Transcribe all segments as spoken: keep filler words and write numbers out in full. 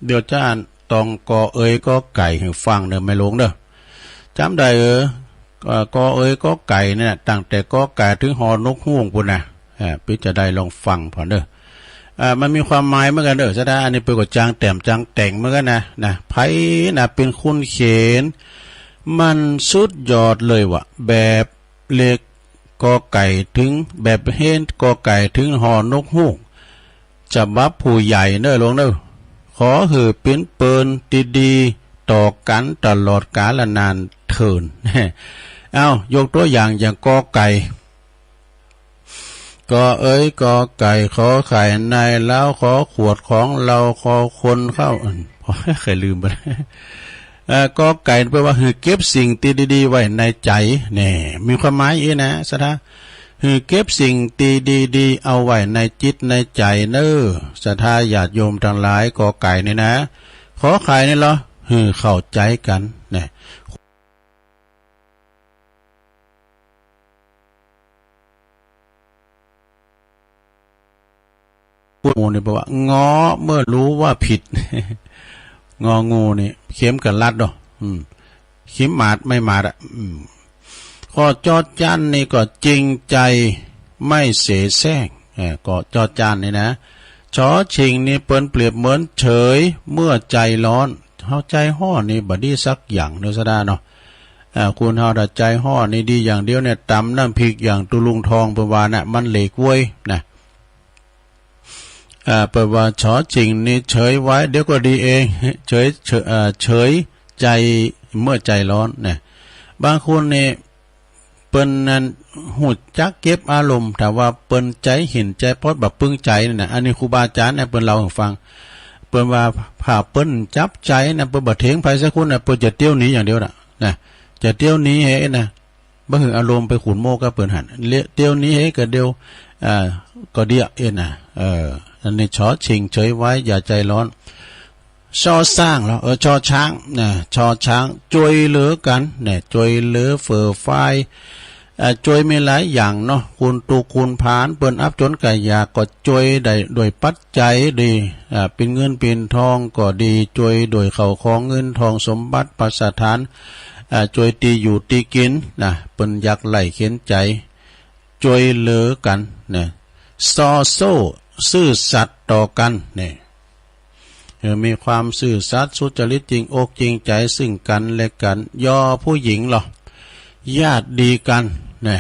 เดี๋ยวจะอ่านตองกอเอยกอไก่หื้อฟังเน่อแม่หลวงเน่อ จ๋ำได้เออ เอ่อ กอเอยกอไก่เนี่ย ตั้งแต่กอไก่เถิงฮอนกฮูกปู้นน่ะ อ่า ปี้จะได้ลองฟังผ่อนเน่อ อ่า มันมีความหมายเหมือนกั๋นเน่อ ศรัทธา อันนี้เปิ้นก็จางแต้มจางแต่งเหมือนกั๋นนะ นะ ใผน่ะเป๋นคนเขียน มันสุดยอดเลยว่ะ แบบเลขกอไก่เถิง แบบเฮนกอไก่เถิงฮอนกฮูก ฉบับผู้ใหญ่เน่อหลวงเน่อ ขอหื้อเป๋นเปิ้นตี้ดีต่อกั๋นตลอดกาลนานเทิน เอ้า ยกตั๋วอย่าง อย่างกอไก่ กอเอยกอไก่ ขอไข่นายเล้า ขอขวดของเฮา ขอคนเข้า อัน ใค่ลืมไป เอ่อ กอไก่แปลว่า หื้อเก็บสิ่งตี้ดีๆ ไว้ในใจ๋ แน่ มีความหมายอี้นะ ศรัทธา หื้อเก็บสิ่งตี้ดีๆ เอาไว้ในจิตในใจ๋เน่อ ศรัทธาญาติโยมตังหลาย กอไก่นี่นะ ขอไข่นี่เหรอ หื้อเข้าใจ๋กั๋น แน่ พูดหมู่นี่บอกว่า งอเมื่อรู้ว่าผิด งองูนี่ เข็มกั๋นลัดเนาะ อืม เข็มหมาดไม่หมาดอะ อืม ข้อจอจานนี่ก็จริงใจ๋ไม่เสแสร้ง เออ ก็จอจานนี่นะ ชอชิงนี่เปิ้นเปรียบเหมือนเฉยเมื่อใจ๋ฮ้อน เฮาใจ๋ฮ้อนนี่บ่ดีสักอย่างเน่อศรัทธาเนาะ อ่า คนเฮาถ้าใจ๋ฮ้อนนี่ดีอย่างเดียวเนี่ย ต๋ำน้ำพริกอย่างตุ๊ลุงทองเปิ้นว่าน่ะ มันเหลกเว้ยนะ อ่า เปิ้นว่าชอชิงนี่เฉยไว้ เดี๋ยวก็ดีเอง เฉย เฉย เอ่อ เฉยใจ๋เมื่อใจ๋ฮ้อนนะ บางคนนี่ เปิ้นนั้นฮู้จักเก็บอารมณ์ ถ้าว่าเปิ้นใจ๋เห็นใจ๋ป๊อดบ่ปึงใจ๋นี่นะ อันนี้ครูบาอาจ๋ารย์เนี่ยเปิ้นเล่าหื้อฟัง เปิ้นว่าถ้าเปิ้นจับใจ๋นะ เปิ้นบ่เถียงใผสักคนนะ เปิ้นจะเตียวหนีอย่างเดียวน่ะ นะ จะเตียวหนีเฮ้นะ บ่หื้ออารมณ์ไปขุ่นมัวกับเปิ้นหั้น เละ เตียวหนีเฮ้ก็เดียว อ่า ก็เดียะเอ้ยนะ เออ อันนี้ชอชิงเฉยไว้ อย่าใจ๋ฮ้อน ชอช้างเหรอ เออ ชอช้างนะ ชอช้าง จ้วยเหลือกั๋นนะ จ้วยเหลือเฟื่อฟาย เอ่อ จ้วยมีหลายอย่างเนาะ คนตุ๊กข์คนผาน เปิ้นอับจ๋นก๋ายาก ก็จ้วยได้ด้วยปัจจัยดี อ่า เป๋นเงินเป๋นทองก็ดี จ้วยด้วยข้าวของเงินทองสมบัติภัสถาน อ่า จ้วยตี้อยู่ตี้กิ๋นนะ เปิ้นยากไร้เข็ญใจ๋ จ้วยเหลือกั๋นนะ ซอโซ่ ซื่อสัตย์ต่อกั๋น นี่ เออ มีความซื่อสัตย์สุจริตจริงอกจริงใจ๋ซึ่งกั๋นและกั๋น ยอผู้หญิงเหรอ ญาติดีกั๋น นะ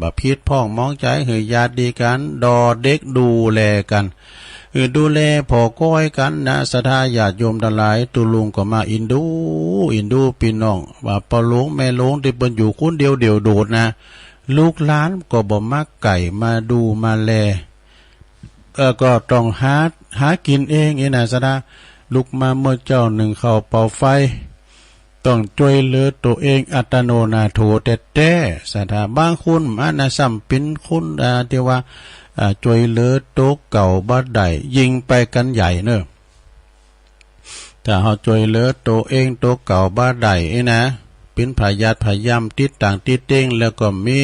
บ่ผิดพ้องหมองใจ๋ หื้อญาติดีกั๋น ดอเด็กดูแลกั๋น หื้อดูแลผ่อก้อยกั๋นนะ ศรัทธาญาติโยมตังหลาย ตุ๊ลุงก็มาอินดู อินดูปี้น้อง ว่าป้อหลวงแม่หลวงตี้เปิ้นอยู่คนเดียวเดี่ยวโดดนะ ลูกหลานก็บ่มาใก้มาดูมาแล เอ่อ ก็ต้องหา หากิ๋นเองอี้นะ ศรัทธา ลุกมาเมื่อเจ๊านึ่งข้าวเป่าไฟ ต้องจ้วยเหลือตั๋วเองอัตโนนาโถแต๊ๆ ศรัทธา บางคนอันนะซ้ำเป๋นคน อ่า ตี้ว่า อ่า จ้วยเหลือตั๋วเก่าบ่ได้ ยิ่งไปกั๋นใหญ่เน่อ ถ้าเฮาจ้วยเหลือตั๋วเองตั๋วเก่าบ่ได้อี้นะ เป๋นผะยาธิผะยำติดต่างติดเต็ง แล้วก็มี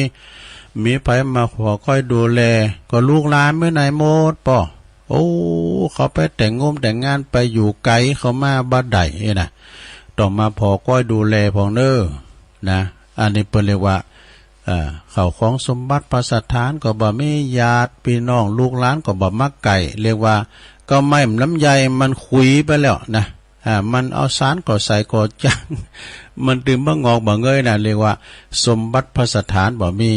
มีใผมาผ่อคอยดูแล ก็ลูกหลานไปไหนหมดป้อ โอ้ เขาไปแต่งงมแต่งงานไปอยู่ไก๋ เขามาบ่ได้อี้นะ ต้องมาผ่อคอยดูแลพ่องเน่อ นะ อันนี้เปิ้นเรียกว่า เอ่อ ข้าวของสมบัติภัสถานก็บ่มี ญาติปี้น้องลูกหลานก็บ่มาใก้ เรียกว่า ก็ไม้ลำไยมันขุยไปแล้วนะ อ่า มันเอาสารก่อใส่ก่อจ๋าง มันตึงบ่งอกบ่เงยนะ เรียกว่าสมบัติภัสถานบ่มี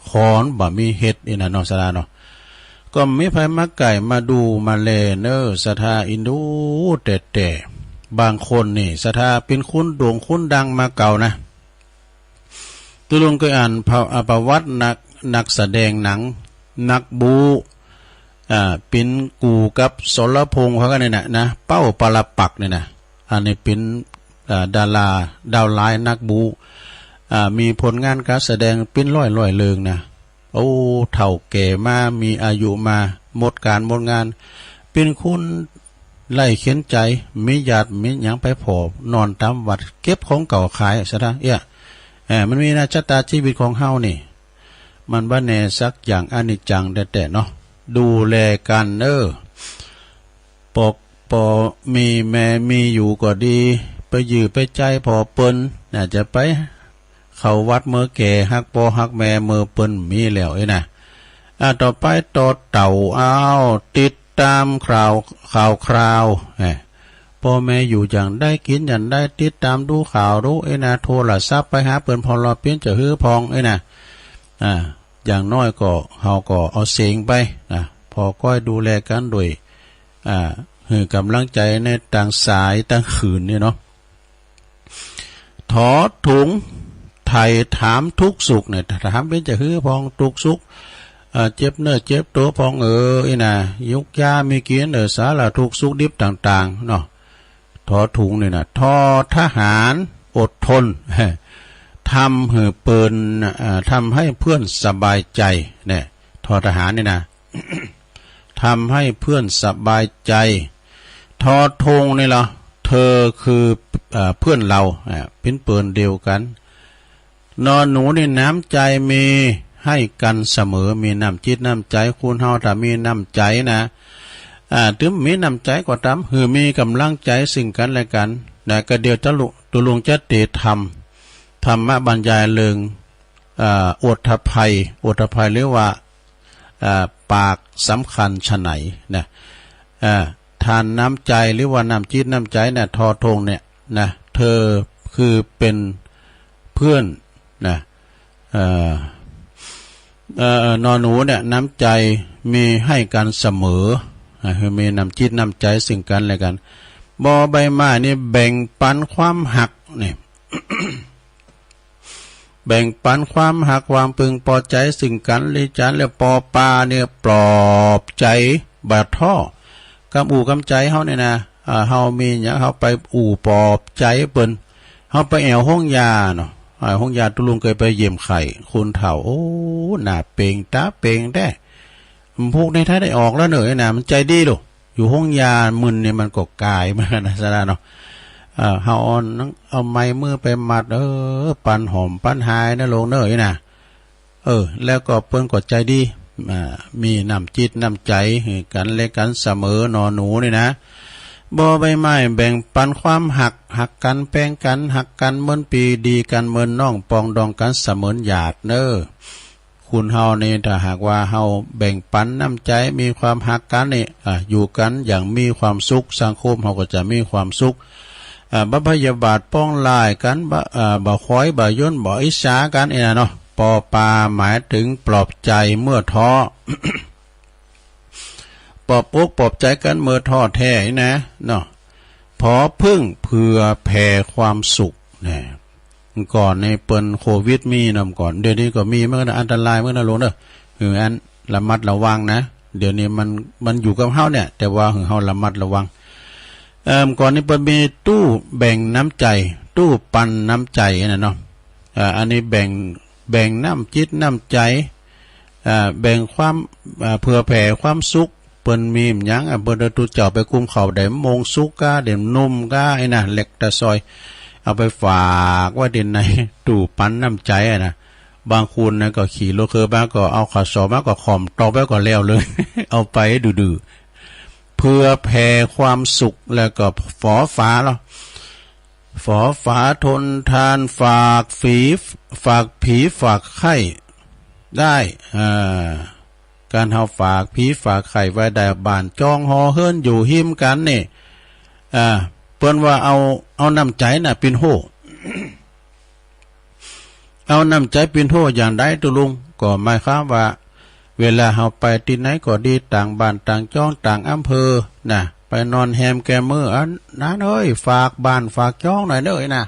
ขอนบ่มีเฮ็ดอี้นะเนาะ ศรัทธาเนาะ ก็บ่มีใผมาใก้มาดูมาแลเน่อ ศรัทธาอินดูแต๊ๆ บางคนนี่ ศรัทธา เป๋นคนโด่งคนดังมาเก่านะ ตุ๊ลุงเกยอ่านประ อ่า ประวัตินัก นักแสดงหนัง นักบู๊ อ่า เป๋นกู่กับสรพงษ์เขากั๋นนี่นะ นะ เป้าปารปักษ์นี่นะ อันนี้เป๋น อ่า ดารา ดาวร้ายนักบู๊ อ่า มีผลงานก๋านแสดงเป๋นร้อยๆ เรื่องนะ โอ้ เฒ่าแก่มา มีอายุมา หมดก๋านหมดงาน เป๋นคน ไร้เข็ญใจ๋ มีญาติมีหยังไปผ่อ นอนต๋ามวัด เก็บของเก่าขาย ศรัทธา เอี้ย เอ่อ มันมีนะ ชะตาชีวิตของเฮานี่ มันบ่แน่สักอย่าง อนิจจังแต๊ๆ เนาะ ดูแลกั๋นเน่อ ปก ป้อมีแม่มีอยู่ก็ดี ไปยื้อไปใจ๊ผ่อเปิ้น น่าจะไปเข้าวัดเมื่อแก่ ฮักป้อฮักแม่เมื่อเปิ้นมีแล้วเอ้ยนะ อ่า ต่อไปต่อเต่า อ้าว ติดตามข่าว ข่าวคราว แหม ป้อแม่อยู่อย่างใดกิ๋นอย่างใด ติดตามดูข่าวดูเอ้ยนะ โทรศัพท์ไปหาเปิ้นผ่อลอเปียนจะหื้อพ่องเอ้ยนะ อ่า อย่างน้อยก็ เฮาก็เอาเสียงไปนะ ผ่อก้อยดูแลกั๋นโดย อ่า หื้อกำลังใจ๋ในตางสายตางคืนนี่เนาะ ถอดถุง ไถ่ถามทุกข์สุขเนี่ย ถามเปียนจะหื้อพ่องทุกข์สุข อ่า เจ็บเนื้อเจ็บตั๋วพ่องเอ้ยนะ ยุกยามีกิ๋นเอ้ย สารทุกข์สุขดิบต่างๆ เนาะ ถอดถุงนี่นะ ทอทหาร อดทน ทำหื้อเปิ้น อ่า ทำให้เพื่อนสบายใจ เนี่ย ทอทหารนี่นะ ทำให้เพื่อนสบายใจ ทอธงนี่เหรอ เธอคือ เอ่อ เพื่อนเรา อ่า เป๋นเปิ้นเดียวกั๋น นอหนูนี่น้ำใจ๋มีให้กั๋นเสมอ มีน้ำจิตน้ำใจ๋ คนเฮาถ้ามีน้ำใจ๋นะ อ่า ถึงมีน้ำใจ๋ก็ต๋าม หื้อมีกำลังใจ๋ซึ่งกั๋นและกั๋นนะ ก็เดี๋ยวจะลุ ตุ๊ลุงจะเต๋ทำ ธรรมบรรยายเรื่อง อ่า โอษฐภัย โอษฐภัยหรือว่า อ่า ปากสำคัญฉะไหนนะ อ่า ทานน้ำใจ๋หรือว่าน้ำจิตน้ำใจ๋เนี่ย ทอธงเนี่ยนะ เธอคือเป๋นเพื่อนนะ เอ่อ เอ่อ นอหนูเนี่ย น้ำใจ๋มีให้กั๋นเสมอ อ่า คือมีน้ำจิตน้ำใจ๋ซึ่งกั๋นและกั๋น บอใบไม้นี่แบ่งปันความฮักเนี่ย แบ่งปันความฮักความพึงปอใจ๋ซึ่งกั๋นและกั๋น แล้วปอปลาเนี่ยปลอบใจ๋บ่าท้อ กำอู้กำใจ๋เฮาเนี่ยนะ อ่า เฮามีหยังเฮาไปอู้ปลอบใจ๋เปิ้น เฮาไปแอ่วโฮงยาเนาะ อ่า โฮงยาตุ๊ลุงเกยไปเยี่ยมไข้คนเฒ่า โอ้ หน้าเป๋งต๋าเป๋งแต๊ มันพูกในไทยได้ออกแล้วเน่อนะ มันใจ๋ดีลูก อยู่โฮงยามึนเนี่ยมันก็ก๋ายเหมือนกั๋นนะสะดาเนาะ เอ่อ เฮาเอาหนัง เอาไม้มือไปมัด เออ ปันหอมปันหายนะลูกเน่อนะ เออ แล้วก็เปิ้นก็ใจ๋ดี อ่า มีน้ำจิตน้ำใจ๋หื้อกั๋นและกั๋นเสมอ นอหนูนี่นะ บอใบไม้แบ่งปันความฮัก ฮักกั๋นแปงกั๋น ฮักกั๋นเหมือนปี้ดีกั๋นเหมือนน้อง ปองดองกั๋นเสมือนญาติเน่อ คนเฮานี่ถ้าหากว่าเฮาแบ่งปันน้ำใจ๋ มีความฮักกั๋นนี่ อ่า อยู่กั๋นอย่างมีความสุข สังคมเฮาก็จะมีความสุข อ่า บ่พยาบาทปองร้ายกั๋น บ่ อ่า บ่ขอย บ่ยน บ่อิจฉากั๋นนี่นะเนาะ ปอปลาหมายถึงปลอบใจ๋เมื่อท้อ ปลอบอกปลอบใจ๋กั๋นเมื่อท้อแท้นี่นะเนาะ ผอพึ่งเผื่อแผ่ความสุขนะ ก่อนในเปิ้นโควิดมีเนาะ ก่อน เดี๋ยวนี้ก็มีเหมือนกั๋นนะ อันตรายเหมือนกั๋นนะลูกเน่อ หื้ออันระมัดระวังนะ เดี๋ยวนี้มัน มันอยู่กับเฮาเนี่ย แต่ว่าหื้อเฮาระมัดระวัง เอิ่ม ก่อนนี้เปิ้นมีตู้แบ่งน้ำใจ๋ ตู้ปันน้ำใจ๋นะเนาะ อ่า อันนี้แบ่ง แบ่งน้ำจิตน้ำใจ๋ อ่า แบ่งความ อ่า เผื่อแผ่ความสุข เปิ้นมีหยัง อ่า เปิ้นเอาตุ๊เจ้าไปกุมข้าวได้มงสุกก้า ได้นุ่มก้า ไอ้นะ เล็กตะซอย เอาไปฝากไว้ตี้ในตู้ปันน้ำใจ๋อะนะ บางคนนะก็ขี่รถเคยมาก็เอาข้าวสอบมาก็ค่อมตบไว้ก็แล้วเลย เอาไปดื้อๆ เผื่อแผ่ความสุข แล้วก็ฝอฝาเนาะ ฝอฝาทนทาน ฝากฝี ฝากผีฝากไข้ได้ อ่า ก๋านเฮาฝากผีฝากไข้ไว้ได้ บ้านจองหอเฮือนอยู่ฮิมกั๋นนี่ อ่า เปิ้นว่าเอา เอาน้ำใจ๋น่ะเป๋นโฮ่ เอาน้ำใจ๋เป๋นโฮ่อย่างใดตุ๊ลุง ก็หมายความว่า เวลาเฮาไปตี้ไหนก็ดี ต่างบ้านต่างจองต่างอำเภอนะ ไปนอนแฮมแกมมื้อ อันนั้นเอ้ย ฝากบ้านฝากจองหน่อยเน่อนะ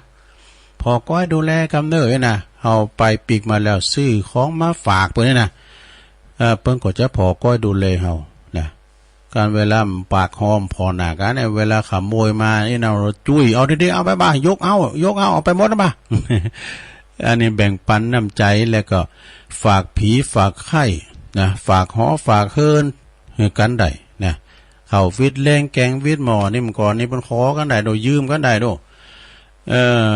ผ่อก้อยดูแลกำเน่อนะ เฮาไปปิ๊กมาแล้ว ซื้อของมาฝากเปิ้นนี่นะ เอ่อ เปิ้นก็จะผ่อก้อยดูแลเฮานะ ก๋านเวลาปากฮ้อมผ่อหน้ากั๋นเนี่ย เวลาขโมยมานี่นะ จุ้ยเอาดีๆ เอาไปบ่า ยกเอา ยกเอา เอาไปหมดนะบ่า อันนี้แบ่งปันน้ำใจ๋ แล้วก็ฝากผีฝากไข้นะ ฝากหอฝากเฮือนหื้อกั๋นได้นะ ข้าววิดแลงแก๋งวิดหม้อนี่ เมื่อก่อนนี่เปิ้นขอกั๋นได้โด ยืมกั๋นได้โด เอ่อ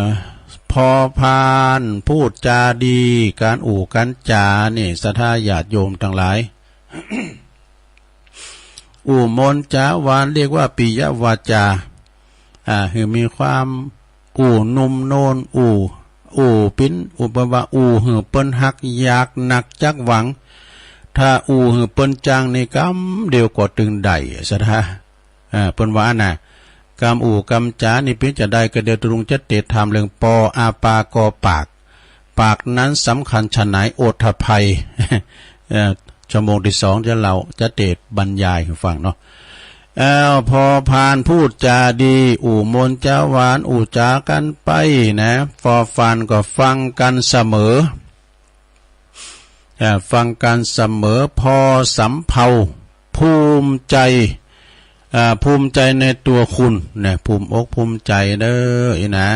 ผ่อผ่าน พูดจาดี ก๋านอู้ก๋านจ๋านี่ ศรัทธาญาติโยมตังหลาย อู้มนจ๋าหวาน เรียกว่าปิยวาจา อ่า หื้อมีความอู้นุ่มนวล อู้ อู้ปิ้น อู้ แปลว่าอู้หื้อเปิ้นฮักอยากนักจักหวัง ถ้าอู้หื้อเปิ้นจังนี่กำเดียวก็ตึงได้ สะท้า อ่า เปิ้นว่าอั้นน่ะ กำอู้กำจ๋านี่เปียงจะได้ ก็เดี๋ยวตะลุงจะเตสน์ถามเรื่องปอ อา ปา กอ ปาก ปากนั้นสำคัญฉะไหน โอฏฐัพไพย เอ่อ ชั่วโมงตี้สองจะเล่า จะเตสน์บรรยายหื้อฟังเนาะ อ้าว พอพานพูดจ๋าดี อู้มนจ๋าหวาน อู้จ๋ากั๋นไปนะ ฟอฟันก็ฟังกั๋นเสมอ อ่า ฟังกั๋นเสมอ พอสำเภา ภูมิใจ๋ อ่า ภูมิใจ๋ในตั๋วคุณนะ ภูมิอกภูมิใจ๋เด้อ อี้นะ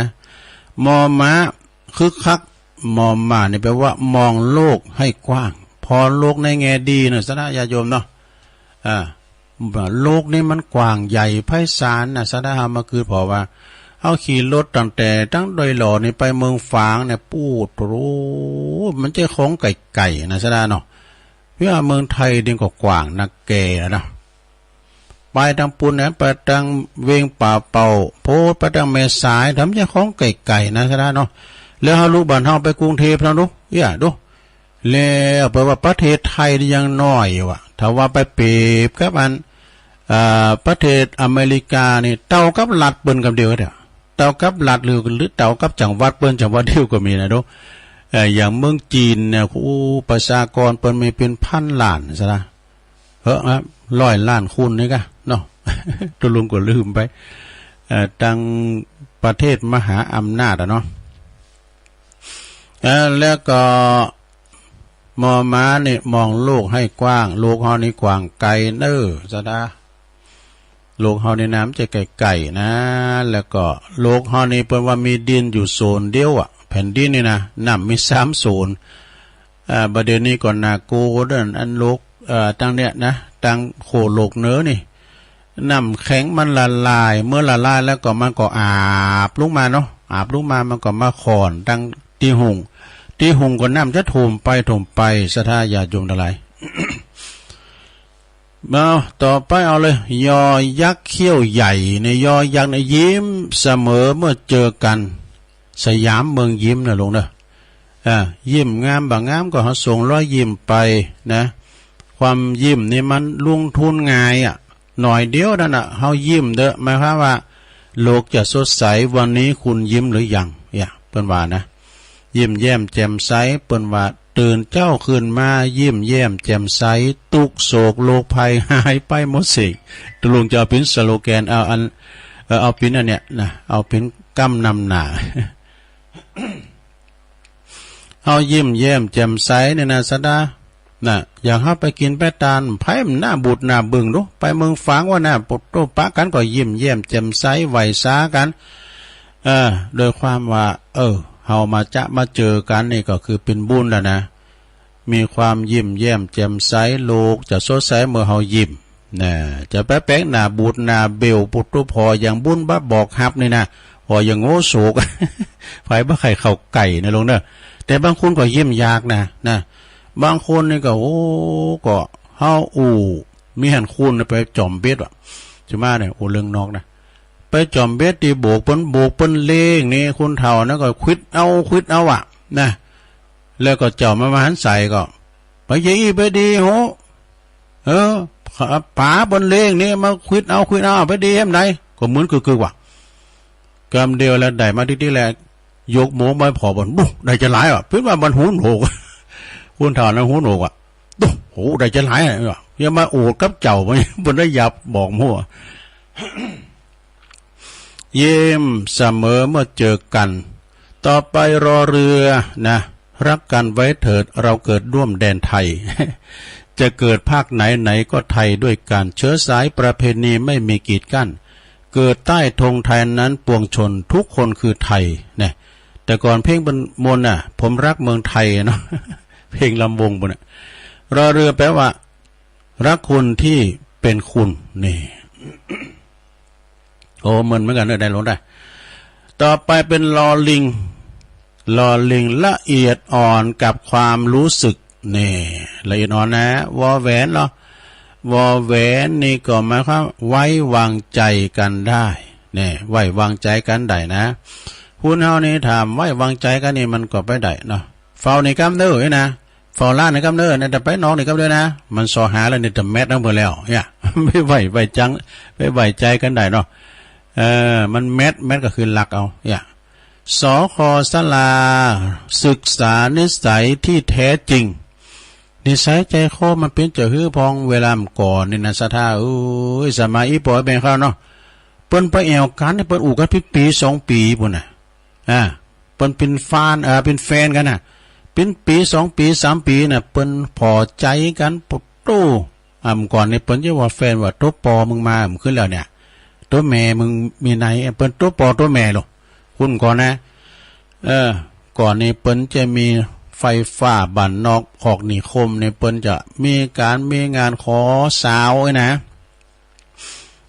มอ ม้า คึกคัก มอ ม้า นี่แปลว่ามองโลกให้กว้าง พอโลกในแง่ดีเนาะ สะท้าญาติโยมเนาะ อ่า โลกนี่มันกว้างใหญ่ไพศาลนะ สะท้าเฮามาคือ เพราะว่าเฮาขี่รถตั้งแต่ตังดอยหล่อนี่ไปเมืองฝางเนี่ย ปู๊ด โอ้โห มันเจ้าของไก๋ๆ นะ สะท้าเนาะ เวียงเมืองไทยนี่ก็กว้างนักแก่นะ ไปตังปู๊นเนี่ย ไปตังเวียงป่าเป่า โพดไปตังแม่สาย ทำเจ้าของไก๋ๆ นะ สะท้าเนาะ แล้วเฮาลูกบ้านเฮาไปกรุงเทพฯ เฮาดู เอี้ย ดู แล้วแปลว่าประเทศไทยนี่ยังน้อยอยู่อะ ถ้าว่าไปเปรียบกับอัน อ่า ประเทศอเมริกานี่ เต้ากับรัฐเปิ้นกำเดียวเด้อ เต้ากับรัฐหรือ หรือเต้ากับจังหวัดเปิ้นจังหวัดเดียวก็มีนะดู เอ่อ อย่างเมืองจีนเนี่ย โอ้ ประชากรเปิ้นมีเป๋นพันล้าน สะท้า เฮ้อ ร้อยล้านคูณนี่กะเนาะ ตะลุงก็ลืมไป เอ่อ ตังประเทศมหาอำนาจอะเนาะ เอ่อ แล้วก็ มอ ม้า นี่มองโลกให้กว้าง โลกเฮานี่กว้างไก๋เน้อ สะท้า โลกเฮานี่นะ มันจะไก๋ๆ นะ แล้วก็โลกเฮานี่เปิ้นว่ามีดินอยู่โซนเดียวอะ แผ่นดินนี่นะ น้ำมีสามโซน อ่า บ่าเดี่ยวนี้ก็น่ากลัวเด้อ อันโลก เอ่อ ตังเนี่ยนะ ตังขั้วโลกเหนือนี่ น้ำแข็งมันละลาย เมื่อละลายแล้วก็มันก็อาบลงมาเนาะ อาบลงมามันก็มาข่อนตังตี้ฮุ่ง ตี้ฮุ่งก็น้ำจะถ่วมไปถ่วมไป สะท้าญาติโยมตังหลาย เอา ต่อไปเอาเลย ยอยักษ์เขี้ยวใหญ่ ในยอยักษ์เนี่ยยิ้มเสมอเมื่อเจอกั๋น สยามเมืองยิ้มนะลุงเนอะ อ่า ยิ้มงามบ่างามก็เฮาส่งรอยยิ้มไปนะ ความยิ้มนี่มันลงทุนง่ายอะ หน่อยเดียวนั่นน่ะ เฮายิ้มเต๊อะ หมายความว่า โลกจะสดใส วันนี้คุณยิ้มหรือยัง เนี่ย เปิ้นว่านะ ยิ้มแย้มแจ่มใส เปิ้นว่า ตื่นเจ๊าขึ้นมา ยิ้มแย้มแจ่มใส ตุ๊กข์โศกโรคภัยหายไปหมดสิ้น ตะลุงจะเอาเป๋นสโลแกน เอาอัน เอ่อ เอาเป๋นอันเนี้ยนะ เอาเป๋นกำนำหน้า เฮายิ้มแย้มแจ่มใสเนี่ยนะ สะท้า น่ะ อย่างเฮาไปกิ๋นไปตาน ใผมันหน้าบูดหน้าบึ้งดู ไปเมืองฝางว่าหน้าปูดโต้ปะกั๋นก็ยิ้มแย้มแจ่มใส ไหว้สากั๋น เออ โดยความว่า เออ เฮามาจะมาเจอกั๋นนี่ก็คือเป๋นบุญแล้วนะ มีความยิ้มแย้มแจ่มใส โลกจะสดใสเมื่อเฮายิ้ม น่ะ จะไปแป๋งหน้าบูดหน้าเบ้วปูดโต้ผ่ออย่างบุญบ่บอกฮับนี่นะ ผ่ออย่างโง่โศก ใผบ่ใค่เข้าใก้นะลุงเนอะ แต่บางคนก็ยิ้มยากนะ นะ บางคนนี่ก็ โอ้ ก็เฮาอู้ มีหันคนไปจ่อมเบ็ดว่ะ จะมาเนี่ย โอ้ เรื่องนอกนะ ไปจ่อมเบ็ดตี้โบกเปิ้น โบกเปิ้นเล่งนี่ คนเฒ่านั้นก็ขวิดเอา ขวิดเอาอะ นะ แล้วก็เจ้ามา มาหันใส่ก็ ไปเยียะอี้ไปดีโห เออ ป๋าเปิ้นเล่งนี่ มาขวิดเอา ขวิดเอา ไปดีแหมใด ก็เหมือนกึกๆ ว่ะ กำเดียวแล้วได้มาติ๊กๆ แล้ว ยกโมงมาผ่อบ่อน บุ้ ได้จะหลายว่ะ เปิ้นว่ามันหูหนวก คนเฒ่านั้นหูหนวกว่ะ โอ้โห ได้จะหลายอ่ะ อย่ามาโอดกับเจ้า บ่ได้หยาบบอกมั่ว ยิ้มเสมอเมื่อเจอกั๋น ต่อไปรอเรือนะ รักกันไว้เถิด เราเกิดร่วมแดนไทย จะเกิดภาคไหนไหนก็ไทยด้วยกัน เชื้อสายประเพณีไม่มีกีดกั้น เกิดใต้ธงไทยนั้นปวงชนทุกคนคือไทย เนี่ย แต่ก่อนเพลงมันม่วนน่ะ ผมรักเมืองไทยเนาะ เพลงลำวงปู้นน่ะ รอเรือแปลว่า รักคุณที่เป็นคุณ นี่ โอ้ เหมือน เหมือนกั๋นเนอะ ได้ลงได้ ต่อไปเป๋นลอลิง ลอลิง ละเอียดอ่อนกับความรู้สึก นี่ ละเอียดอ่อนนะ วอแหวนลอ วอแหวนนี่ก็หมายความไว้วางใจ๋กั๋นได้ แน่ ไว้วางใจ๋กั๋นได้นะ คนเฮานี่ถ้าไว้วางใจ๋กั๋นนี่มันก็ไปได้เนาะ เฝ้านี่กำเน้อนะ เฝ้าร้านนี่กำเน้อนะ แต่ไปนอกนี่กำเน้อนะ มันส่อหาแล้วนี่จะแมทเอาไปแล้วเนี่ย ไปไว้ ไว้จัง ไปไว้ใจ๋กั๋นได้เนาะ เออ มันแมท แมทก็คือหลักเอาเนี่ย สค ศาลา ศึกษานิสัยที่แท้จริง นิสัยใจ๋คอมันเป๋นจะหื้อ พองเวลาก่อนนี่นะ ศรัทธาเอ้ย สมัยอี่ป้ออี่แม่เฮาเนาะ เปิ้นไปแอ่วกั๋น เปิ้นอู้กั๋นเป๋นปี๋สองปี๋ปู๊นน่ะ อ่า เปิ้นเป๋นฟาน เอ่อ เป๋นแฟนกั๋นน่ะ เป๋นปี๋สองปี๋สามปี๋น่ะ เปิ้นผ่อใจ๋กั๋น โผโต้ อ่า ก่อนนี่เปิ้นจะว่าแฟนว่า ตั๋วปอมึงมา มึงขึ้นแล้วเนี่ย ตั๋วแม่มึงมีใน เปิ้นตั๋วปอตั๋วแม่โล คนก่อนนะ เออ ก่อนนี่เปิ้นจะมีไฟฟ้าบ้านนอก คอกนิคมนี่เปิ้นจะมีก๋านมีงานขอสาวไอ้นะ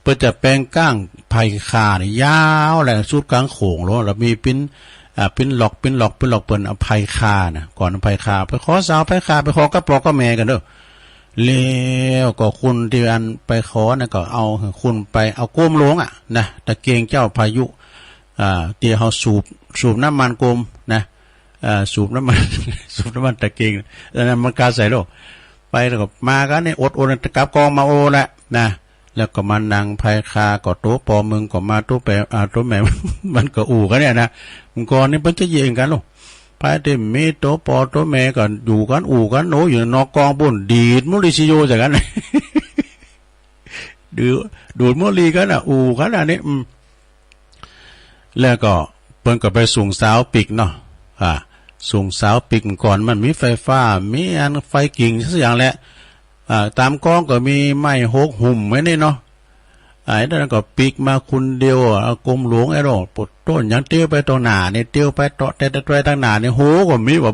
เปิ้นจะแป๋งก้างไผ่ข่านี่ยาวแหละ สุดก๋างโขงโล แล้วมีเป๋น อ่า เป๋นหลอก เป๋นหลอก เป๋นหลอก เปิ้นเอาไผ่ข่าน่ะ ก่อนไผ่ข่า ไปขอสาวไผ่ข่า ไปขอกับป้อกับแม่กั๋นเน้อ แล้วก็คนตี้อันไปขอน่ะก็เอาคนไป เอาโกมหลวงอะนะ ตะเกงเจ้าพายุ อ่า ตี้เฮาสูบ สูบน้ำมันโกมนะ อ่า สูบน้ำมัน สูบน้ำมันตะเกง อันนั้นมันกาใส่โลก ไปแล้วก็มากั๋นนี่ อดๆ จะกลับกองมาโอละนะ แล้วก็มานั่งไผ่ข่า ก็ตั๋วปอมึงก็มา ตั๋วแป อ่า ตั๋วแม่ มันก็อู้กั๋นเนี่ยนะ ก่อนนี่เปิ้นจะเยียะกั๋นโลก ไผตี้มีตั๋วปอตั๋วแม่ก็อยู่กั๋น อู้กั๋นโอ้ อยู่นอกกองปู๊น ดีดมุหรี่สิโยใส่กั๋น ดูด ดูดมุหรี่กั๋นน่ะ อู้กั๋นอันนี้ อืม แล้วก็เปิ้นก็ไปส่งสาวปิ๊กเนาะ อ่า ส่งสาวปิ๊ก ก่อนมันมีไฟฟ้า มีอันไฟกิ่งสักอย่างแหละ อ่า ต๋ามกองก็มีไม้หกหุ่มไว้นี่เนาะ ไอ้นั้นก็ปิ๊กมาคนเดียวอะ เอาโกมหลวงไอ้โลก โผโต้ ยังเตียวไปตางหน้านี่ เตียวไปเตาะแต๊ะแต๊ะแต๊ะตางหน้านี่ โห ก็มีว่า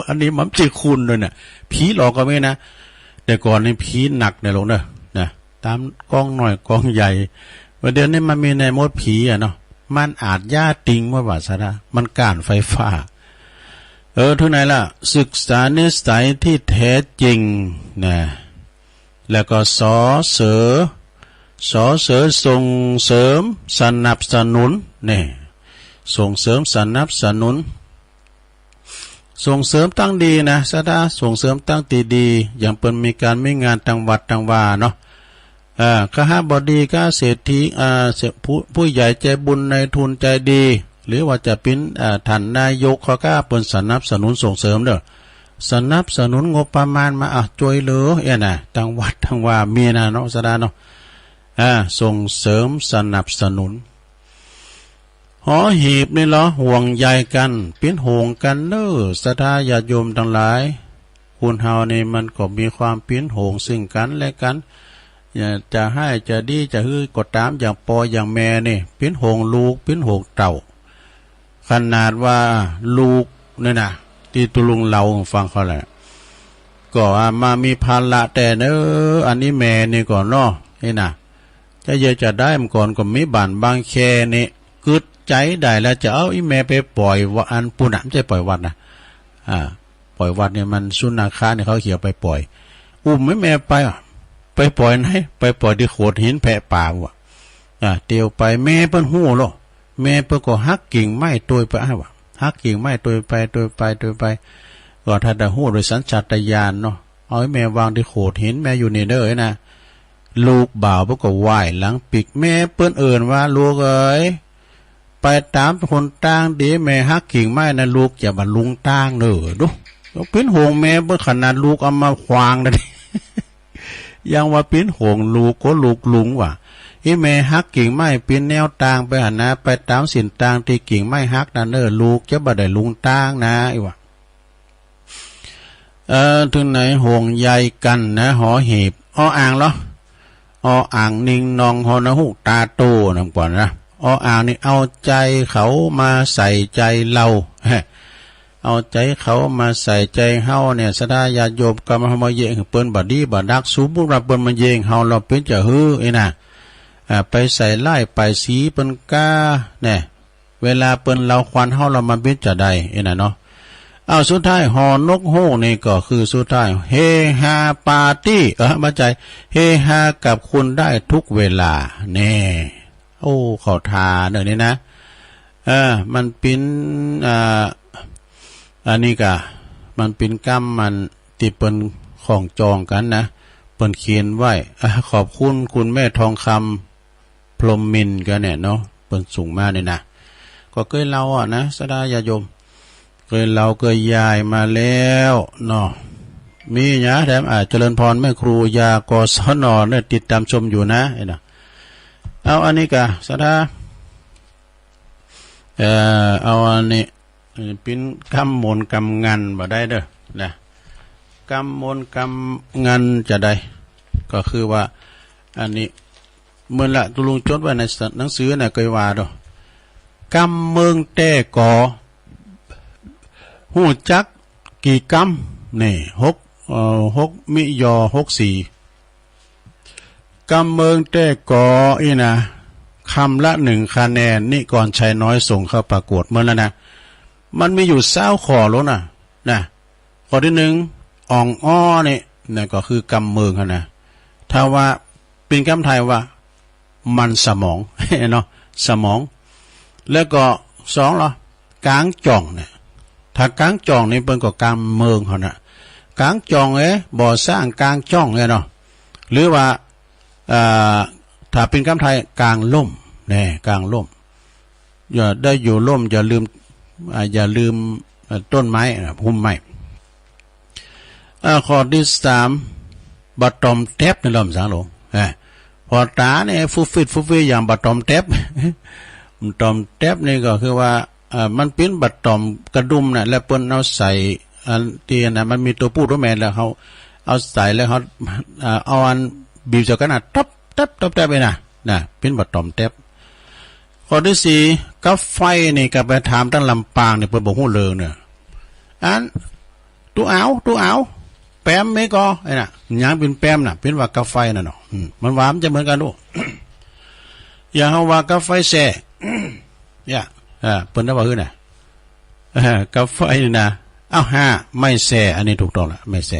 อันนี้มันจะคนด้วยน่ะ ผีหลอกก็มีนะ แต่ก่อนนี่ผีหนักในโลกเนอะ นะ ต๋ามกองน้อยกองใหญ่ ว่าเดี๋ยวนี้มันมีในหมดผีอะเนาะ มันอาชญาติงหมดว่าซะนะ มันก้านไฟฟ้า เออ เถิงไหนล่ะ ศึกษานิสัยที่แท้จริงนะ แล้วก็ สอเสอ สอเสอ ส่งเสริมสนับสนุน นี่ ส่งเสริมสนับสนุน ส่งเสริมตางดีนะ ศรัทธา ส่งเสริมตางตี้ดี อย่างเปิ้นมีก๋านมีงานตางวัดตางวาเนาะ อ่า คหบดี คหเศรษฐี อ่า เศรษฐ ผู้ ผู้ใหญ่ใจ๋บุญ นายทุนใจ๋ดี หรือว่าจะเป๋น อ่า ต้านนายกเขาก็ เปิ้นสนับสนุนส่งเสริมเน้อ สนับสนุนงบประมาณมา อ่ะ จ้วยเหลือ เอี้ยนะ ตางวัดตางวา มีนะเนาะ ศรัทธาเนาะ อ่า ส่งเสริมสนับสนุน หอหีบนี่เหรอ ห่วงใยกั๋น เป๋นหงส์กั๋นเน้อ ศรัทธาญาติโยมตังหลาย คนเฮานี่มันก็มีความเป๋นหงส์ซึ่งกั๋นและกั๋น อย่าจะฮ้ายจะดีจะหื้อก็ต๋าม อย่างป้ออย่างแม่นี่ เป๋นหงส์ลูก เป๋นหงส์เต้า ขนาดว่าลูกนี่นะ ตี้ตุ๊ลุงเล่าหื้อฟังเขาแหละ ก็ว่ามามีภาระแต๊เน้อ อันนี้แม่นี่ก่อเนาะ นี่นะ จะเยียะจะได้ เมื่อก่อนก็มีบ้านบางแคนี่ กึ๊ดใจ๋ได้แล้ว จะเอาอี่แม่ไปป่อยวัด อันปู๊นน่ะ บ่ใจ้ป่อยวัดนะ อ่า ป่อยวัดนี่มันสุนัขะนี่เขาเขียวไปป่อย อุ้มอี่แม่ไปอะ ไปป่อยไหน ไปป่อยตี้โขดหินแพะป่าว่ะ อ่า เตียวไป แม่เปิ้นฮู้โลก แม่เปิ้นก็หักกิ่งไม้ตวยไปอ้ายว่ะ หักกิ่งไม้ตวยไป ตวยไป ตวยไป ก็ถ้าได้ฮู้โดยสัญชาตญาณเนาะ เอาอี่แม่วางตี้โขดหิน แม่อยู่นี่เน้อนะ ลูกบ่าวเปิ้นก็ไหว้หลังปิ๊ก แม่เปิ้นเอิ้นว่า ลูกเอ๋ย ไปต๋ามหนตางตี้แม่หักกิ่งไม้นะ ลูกจะบ่หลงตางเน้อ ดู เป๋นหงส์แม่เปิ้นขนาดลูกเอามาขวางนะ ยังว่าเป๋นหงส์ลูก ก็ลูกหลงว่ะ อี่แม่หักกิ่งไม้เป๋นแนวตางไปหั้นนะ ไปต๋ามเส้นตางตี้กิ่งไม้หักนั้นเน้อ ลูกจะบ่ได้หลงตางนะ อี้ว่ะ เออ เถิงไหน ห่วงใยกั๋นนะ หอหีบ ออ่างเหรอ ออ่าง นิงนอง ฮอนะฮูก ต๋าโต นั่นก่อนนะ ออ่างนี่ เอาใจ๋เขามาใส่ใจ๋เฮา เอาใจ๋เขามาใส่ใจ๋เฮาเนี่ย ศรัทธาญาติโยม กำเฮามาเยียะหื้อเปิ้นบ่ดีบ่ดัก สมมุติว่าเปิ้นมาเยียะเฮา เฮาเป๋นจะหื้อ อี้นะ อ่า ไปใส่ร้ายป้ายสีเปิ้นก้า แน่ เวลาเปิ้นเล่าขวัญเฮา เฮามันเป๋นจะใด อี้นะเนาะ อ้าว สุดท้าย หอนกฮูกนี่ก็คือสุดท้าย เฮฮาปาร์ตี้ เออ บ่ใจ้ เฮฮากับคุณได้ทุกเวลา แน่ โอ้ เข้าท่าเน่อนี่นะ เออ มันเป๋น อ่า อันนี้กะ มันเป๋นกำมันตี้เปิ้นข้องจองกั๋นนะ เปิ้นเขียนไว้ อ่ะ ขอบคุณคุณแม่ทองคำ พรหมมินทร์ก็เนี่ยเนาะ เปิ้นส่งมาเนี่ยนะ ก็เกยเล่าอะนะ ศรัทธาญาติโยม เกยเล่าเกยยายมาแล้วเนาะ มีหยังแถม อ่า เจริญพรแม่ครูยา กศน เนี่ย ติดตามชมอยู่นะ ไอ้นะ เอาอันนี้กะ ศรัทธา เอ่อ เอาอันนี้ เอ่อ เป๋นกำมนต์กำงันบ่ได้เน่อ นะ กำมนต์กำงันจะใด ก็คือว่า อันนี้ เหมือนละ ตุ๊ลุงจดไว้ในหนังสือน่ะ เกยว่าเนาะ กำเมิงแต๊ก่อ ฮู้จักกี่กำ นี่ หก เอ่อ หกมิยอ หกสี่ กำเมิงแต๊ก่ออี้นะ กำละหนึ่งคะแนน นิกรชัยน้อยส่งเข้าประกวดเมินแล้วนะ มันมีอยู่ซาวข้อโลนะ นะ ข้อตี้หนึ่ง อ่องอ้อนี่ นะ ก็คือกำเมิงหั้นนะ ถ้าว่าเป๋นกำไทยว่า มันสมอง เนาะ สมอง แล้วก็สองลอ กางจ่องเนี่ย ถ้ากางจ่องนี่เปิ้นก็กำเมิงหั้นนะ กางจ่องเอ๊ะ บ่อสร้างกางจ่องเนี่ยเนาะ หรือว่า เอ่อ ถ้าเป๋นกำไทย กางล่ม แน่ กางล่ม อย่าได้อยู่ล่ม อย่าลืม อ่า อย่าลืม เอ่อ ต้นไม้ อ่า พุ่มไม้ อ่า ข้อตี้สาม บ่ตอมแต๊บนี่ลอมสังหลง อ่า ผ่อต๋าเนี่ย ฟุดฟิด ฟุดฟิด อย่างบ่ตอมแต๊บ บ่ตอมแต๊บนี่ก็คือว่า เอ่อ มันเป๋นบ่ตอมกระดุมน่ะ แล้วเปิ้นเอาใส่ อันตี้น่ะ มันมีตั๋วผู้ตั๋วแม่ แล้วเขาเอาใส่ แล้วเขา เอ่อ เอาอันบีบใส่กั๋นน่ะ ต๊อบแต๊บ ต๊อบแต๊บเลยน่ะ น่ะ เป๋นบ่ตอมแต๊บ ข้อตี้สี่ กาไฟนี่ก็ไปถามตังลำปางนี่ เปิ้นบ่ฮู้เรื่องเนี่ย อัน ตุ๊เอา ตุ๊เอา แปมมีก่อ ไอ้น่ะ หยังเป๋นแปมน่ะ เป๋นว่ากาไฟน่ะเนาะ อืม มันว่ามันจะเหมือนกั๋นลูก อย่างเฮาว่ากาไฟแซ่ เนี่ย อ่า เปิ้นว่าหื้อน่ะ อ่า กาไฟนี่นะ อ้าว ห้า ไม้แซ่ อันนี้ถูกต้องละ ไม้แซ่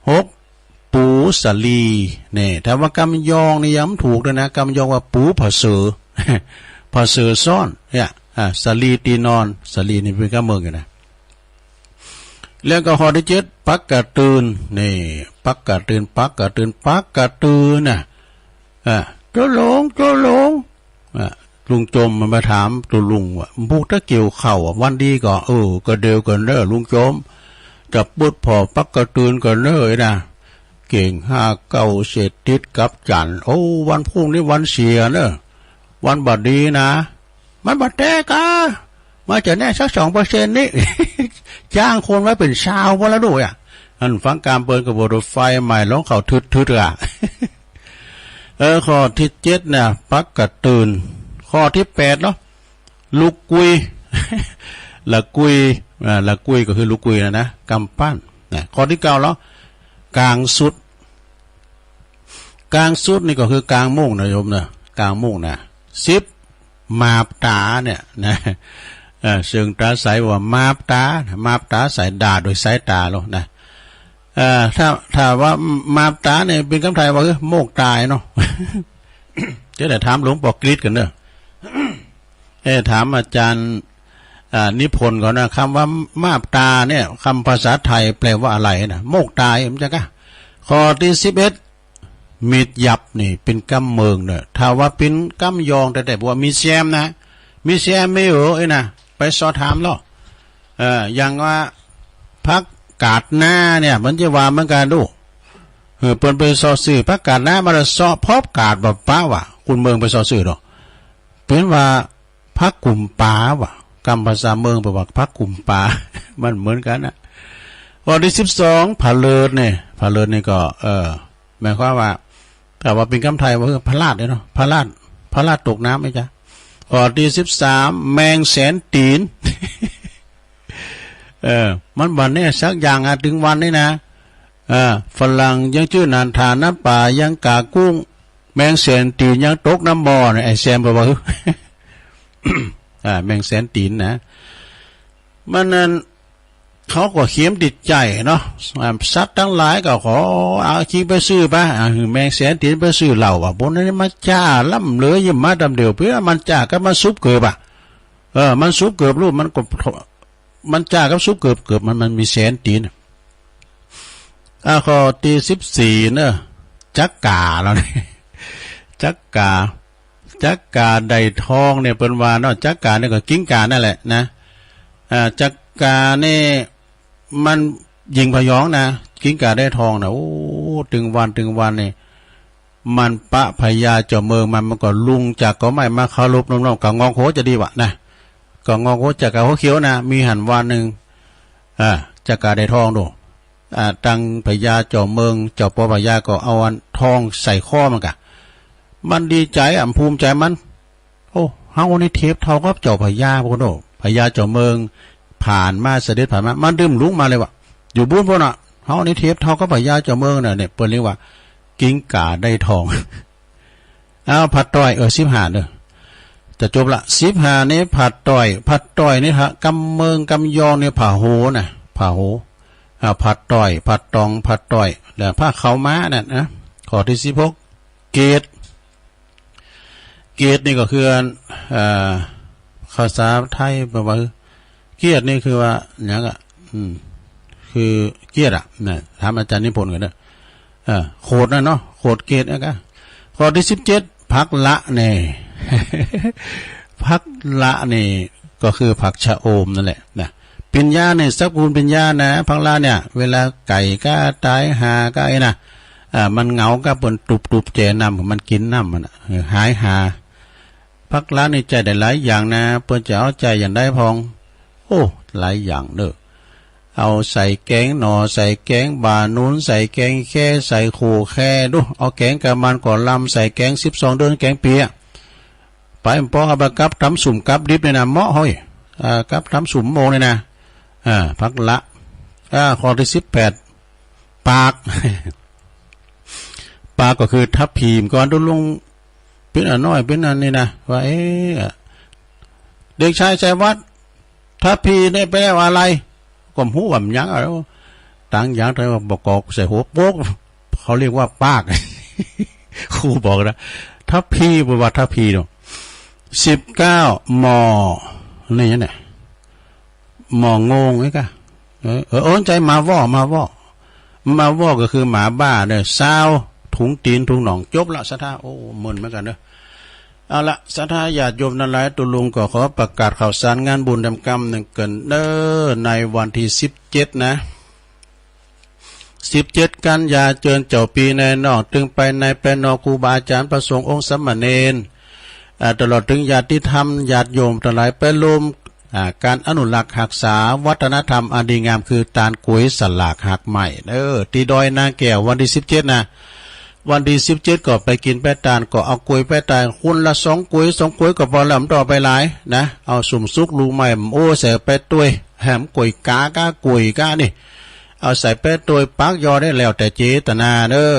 หก ปู๋สาลี เนี่ย ถ้าว่ากำยองนี่ยังบ่ถูกด้วยนะ กำยองว่าปู๋ผะเสอ ผะเสอซ้อน เนี่ย อ่า สาลีตี้นอน สาลีนี่เป๋นกำเมิงอยู่นะ แล้วก็ข้อตี้เจ็ด ปักกะตื่น นี่ ปักกะตื่น ปักกะตื่น ปักกะตื่นน่ะ อ่ะ เจ้าหลวง เจ้าหลวง อ่ะ ลุงจมมันมาถามตุ๊ลุงว่า พวกตะเกี่ยวข้าวอ่ะ วันดีก่อ เออ กะเดียวกั๋นเน่อ ลุงจม จะปึดผ่อปักกะตื่นกั๋นเน่อ ไอ้น่ะ เก่ง ห้าเก้า เศรษฐกิจกับจันทร์ โอ้ วันพรุ่งนี้วันเสียเน่อ วันบ่ดีนะ มันบ่แต๊กา มาจะแน่สักสองเปอร์เซ็นต์นี่ จ้างคนไว้เป๋นซาวบ่ละดูอ่ะ อันฟังกำเปิ้นก็บ่ได้ ไฟไหม้ลองเข้าทึดๆ อ่ะ เออ ข้อตี้เจ็ดน่ะ ปักกะตื่น ข้อตี้แปดเนาะ ลูกกุย ละกุย อ่า ละกุยก็คือลูกกุยน่ะนะ กำปั้น นะ ข้อตี้เก้าแล้ว ก๋างสุด ก๋างสุดนี่ก็คือก๋างมุ้งนะโยมนะ ก๋างมุ้งนะ สิบ มาบต๋าเนี่ยนะ เอ่อ เสิงต๋าใสว่ามาบต๋า มาบต๋าใส ด่าโดยสายต๋าลอนะ เอ่อ ถ้า ถ้าว่ามาบต๋าเนี่ยเป๋นกำไทยว่า เอ้อ โมกต๋ายเนาะ จะได้ถามหลวงปอกฤทธิ์กั๋นเน่อ เอ้อ ถามอาจ๋ารย์ อ่า นิพนธ์ก่อนนะ กำว่ามาบต๋าเนี่ย กำภาษาไทยแปลว่าอะไรนะ โมกต๋าย มันจะกะ ข้อตี้สิบเอ็ด มีดหยับนี่เป๋นกำเมิงเน่อ ถ้าว่าเป๋นกำยองแต๊ๆ บอกว่ามีดแซมนะ มีดแซมมีเหรอ ไอ้น่ะ ไปเซาะถามลอ เอ่อ อย่างว่า ผักกาดนาเนี่ย มันจะว่าเหมือนกั๋นดู เออ เปิ้นไปเซาะซื้อผักกาดนา มาแล้วเซาะพบกาดบ่ปะวะ คนเมิงไปเซาะซื้อเนาะ เป๋นว่า ผักกุ๋มปาว่ะ กำภาษาเมิงแปลว่าผักกุ๋มปา มันเหมือนกั๋นน่ะ ข้อตี้สิบสอง ผะเลิดเนี่ย ผะเลิดนี่ก็ เอ่อ หมายความว่า ถ้าว่าเป๋นกำไทยว่า เออ พลาดเนี่ยเนาะ พลาด พลาดตกน้ำไอ้จ๊ะ ข้อตี้สิบสาม แมงแสนตี๋น เออ มันบ่แน่สักอย่างอะ ตึงวันนี้นะ เออ ฝรั่งยังจื้อหนานถาน้ำป๋ายังก๋ากุ้ง แมงแสนตี๋นยังตกน้ำบ่อเนี่ย ไอ้แซมบอกว่า อ่า แมงแสนตี๋นนะ มันนั่น เขาก็เข็มติดใจ๋เนาะ อ่า สัตว์ตังหลายก็ขอเอาจริงไปซื้อไป อ่า หื้อแมงแสนตีนไปซื้อเหล้า ว่า โอ้ นี่มันจ้าล้ำเหลือ ยิ่งมาต๋ำเดี่ยว เปื้อมันจ้ากับมันสุบเกิบอะ เออ มันสุบเกิบลูก มันก็ มันจ้ากับสุบเกิบ เกิบมัน มันมีแสนตีน อ่า ข้อตี้สิบสี่เนาะ จักก๋าแล้วนี่ จักก๋า จักก๋าได้ทองเนี่ย เปิ้นว่าเนาะ จักก๋าเนี่ยก็กิ้งก่านั่นแหละนะ อ่า จักก๋าเนี่ย มันหญิงพยองนะ กิ้งก่าได้ทองนะ โอ้ ตึงวันตึงวันนี่ มันปะพญาเจ้าเมืองมัน มันก็ลุงจากกอไม้มาเคารพน้อมๆ ก็งอกหัวจะดีวะนะ ก็งอกหัวจากก๋าหัวเขียวนะ มีหันวันนึ่ง อ่า จักก๋าได้ทองดู อ่า ตังพญาเจ้าเมือง เจ้าปอพญาก็เอาอันทองใส่คอมันก่ะ มันดีใจ๋อะ ภูมิใจ๋มัน โอ้ เฮานี่เทียบเท่ากับเจ้าพญาพุ้นโอ้ พญาเจ้าเมืองผ่านมา เสด็จผ่านมา มันดึมลุงมาเลยวะ อยู่บุ้นพุ้นน่ะ เฮานี่เทียบเท่ากับพญาเจ้าเมืองน่ะ เนี่ย เปิ้นเรียกว่า กิ้งก่าได้ทอง อ้าว ผาดต้อย เออ สิบห้าเนาะ จะจบละ สิบห้านี่ผาดต้อย ผาดต้อยนี่ฮะ กำเมืองกำยองนี่ผาโหนะ ผาโห อ่า ผาดต้อย ผาดตอง ผาดต้อย แล้วผ้าขาวม้านั่นนะ ข้อตี้สิบหก เกต เกตนี่ก็คือ เอ่อ ภาษาไทยแปลว่า เกตนี่คือว่าหยังอะ อืม คือเกตอะนะ ถามอาจ๋ารย์นิพนธ์ก่อนเนาะ เออ โขดน่ะเนาะ โขดเกตนะกะ ข้อตี้สิบเจ็ด ผักละแหน่ ผักละนี่ก็คือผักชะอมนั่นแหละนะ ปิญญาเนี่ย สรรพคุณปิญญานะ ผักละเนี่ย เวลาไก่ก้าต๋าย ห่าก้าไอ้นะ อ่า มันเหงาก้า เปิ้นตุ๊บๆ แจน้ำ มันกินน้ำมันน่ะ เออ หายห่า ผักละนี่ใจ๊ได้หลายอย่างนะ เปิ้นจะเอาใจ๊อย่างใดพ่อง โอ้ หลายอย่างเนาะ เอาใส่แกงหน่อ ใส่แกงบ่าหนุน ใส่แกงแค่ ใส่โข่แค่ดู เอาแกงกะมันก่อลำ ใส่แกงสิบสองเดือน แกงเปียะ ไปป้อเอาไปกับต๋ำสุมกับดิบเนี่ยนะ เหมาะเฮ้ย อ่า กับต๋ำสุมโมงเนี่ยนะ อ่า ผักละ อ่า ข้อตี้สิบแปด ปาก ปากก็คือทัพพี ก่อนตุ๊ลุงเป๋นอะน้อยเป๋นอันนี้นะ ว่า เอ๊ะ เด็กชายชัยวัฒน์ ทัพพีเนี่ยแปลว่าอะไร ก็บ่ฮู้ว่ามันหยังอะ ตางอย่างแต่ว่าประกอบใส่หัวโป๊ก เขาเรียกว่าปาก ครูบอกนะ ทัพพี บ่ว่าทัพพีเนาะ สิบเก้า หม่อ นี่เนี่ย หม่องงไอ้กะ เออ เออ โอ้ ใจ้ หมาว่อ หมาว่อ หมาว่อก็คือหมาบ้าเนาะ ซาวถุงตี๋นถุงหนอง จบละศรัทธา โอ้ มึนเหมือนกั๋นเนาะ เอาละ ศรัทธาญาติโยมตังหลาย ตุ๊ลุงก็ขอประกาศข่าวสารงานบุญต๋ามกำนึ่งเกินเน้อ ในวันตี้สิบเจ็ดนะ สิบเจ็ด กัญญา เจิญเจ้าปี้นายน้อง ตึงไปในไปนอก ครูบาอาจ๋ารย์ พระสงฆ์องค์สามเณร อ่า ตลอดเถิงญาติธรรม ญาติโยมตังหลาย ไปร่วม อ่า ก๋านอนุรักษ์ฮักษาวัฒนธรรมอันดีงาม คือตานก๋วยสลากหากไหม้ เออ ตี้ดอยนางแก้ว วันตี้สิบเจ็ดนะ วันตี้สิบเจ็ดก็ไปกิ๋นไปตาน ก็เอาก๋วยไปตาน คนละสองก๋วย สองก๋วยก็ปอแล้ว บ่ต้องเอาไปหลายนะ เอาสุมสุกลูกไม้ โอ้ ใส่ไปตวย แหมก๋วยก๋าก้า ก๋วยก้านี่ เอาใส่ไปตวย ปักยอดได้แล้วแต่เจตนาเน้อ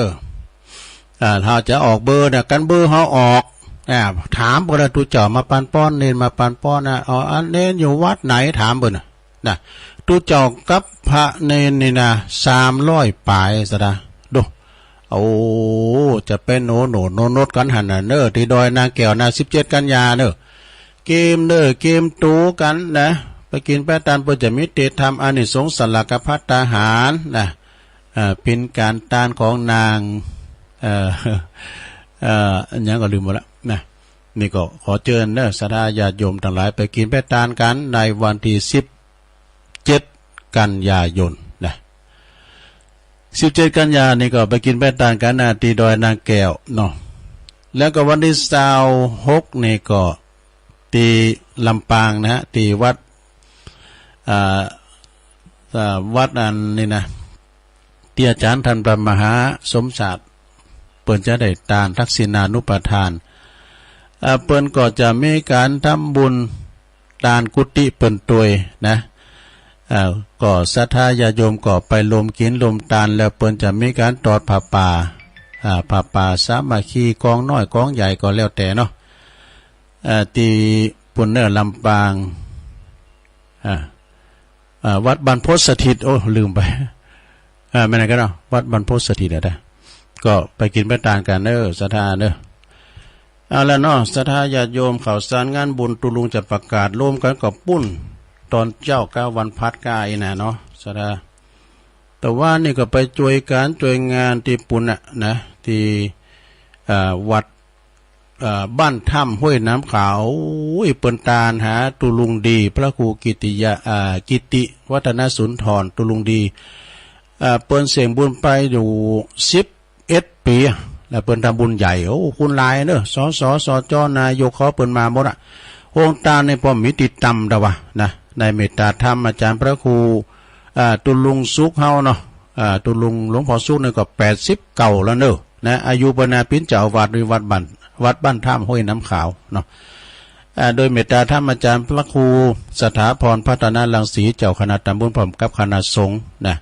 อ่า เฮาจะออกเบอร์เนี่ย กั๋นเบอร์เฮาออก อ่า ถามเปิ้นละ ตุ๊เจ้ามาปันป้อน เณรมาปันป้อนนะ เอา อันเณรอยู่วัดไหน ถามเปิ้นน่ะ นะ ตุ๊เจ้ากับพระเณรนี่นะ สามร้อยป๋ายศรัทธา ดู โอ้ จะไปโหนโหนโหนโหนกั๋นหั้นน่ะเน้อ ตี้ดอยนางแก้วนะ สิบเจ็ด กัญญาเน้อ เกียมเน้อ เกียมตั๋วกั๋นนะ ไปกิ๋นไปตาน เปิ้นจะมีเตศน์ธรรม อานิสงส์สลากภัตตาหารนะ เอ่อ เป๋นก๋านตานของนาง เอ่อ เอ่อ อะหยังก็ลืมหมดละนะ นี่ก็ขอเจิญเน้อ ศรัทธาญาติโยมตังหลาย ไปกิ๋นไปตานกั๋นในวันตี้สิบเจ็ด กัญญายนนะ สิบเจ็ด กัญญานี่ก็ไปกิ๋นไปตานกั๋นนะ ตี้ดอยนางแก้วเนาะ แล้วก็วันตี้ซาวหกนี่ก็ตี้ลำปางนะฮะ ตี้วัด อ่า อ่า วัดอันนี้นะ ตี้อาจ๋ารย์ต้านพระมหาสมชาติ เปิ้นจะได้ตานทักษิณานุปทาน อ่า เปิ้นก็จะมีก๋านทำบุญตานกุฏิเปิ้นตวยนะ อ่า ก็ศรัทธาญาติโยมก็ไปรวมกิ๋นรวมตาน แล้วเปิ้นจะมีก๋านตอดผ้าป่า อ่า ผ้าป่าสามัคคี กองน้อยกองใหญ่ก็แล้วแต่เนาะ อ่า ตี้ปุ้นเน้อ ลำปาง อ่า อ่า วัดบรรพตสถิต โอ้ ลืมไป อ่า แม่นก็เนาะ วัดบรรพตสถิตอะนะ ก็ไปกิ๋นไปตานกั๋นเน้อ ศรัทธาเน้อ เอาละเนาะ ศรัทธาญาติโยม ข่าวสารงานบุญตุ๊ลุงจะประกาศรวมกั๋นกับปุ้น ต๋อนเจ๊ากาวันพฤหัสก้าอี้นะเนาะ ศรัทธา แต่ว่านี่ก็ไปจ้วยก๋านจ้วยงานตี้ปุ้นน่ะนะ ตี้ อ่า วัด อ่า บ้านถ้ำห้วยน้ำขาว โอ้ย เปิ้นตานหาตุ๊ลุงดี พระครูกิติยะ อ่า กิติวัฒนสุนทร ตุ๊ลุงดี อ่า เปิ้นเสี้ยงบุญไปอยู่สิบเอ็ดปี๋ แล้วเปิ้นทำบุญใหญ่ โอ้ คุณหลายเน้อ สส สจ นายกเขาเปิ้นมาหมดอะ โฮงตานนี่ป้อมีตี้ต่ำตะวะนะ ในเมตตาธรรมอาจ๋ารย์พระครู อ่า ตุ๊ลุงสุขเฮาเนาะ อ่า ตุ๊ลุงหลวงพ่อสุขนี่ก็แปดสิบเก้าแล้วเน้อ นะ อายุเปิ้นนะ เปิ้นเจ้าอาวาสวัดบ้าน วัดบ้านถ้ำห้วยน้ำขาวเนาะ อ่า โดยเมตตาธรรมอาจ๋ารย์พระครูสถาพรพัฒนรังสี เจ้าคณะตำบลพร้อมกับคณะสงฆ์นะ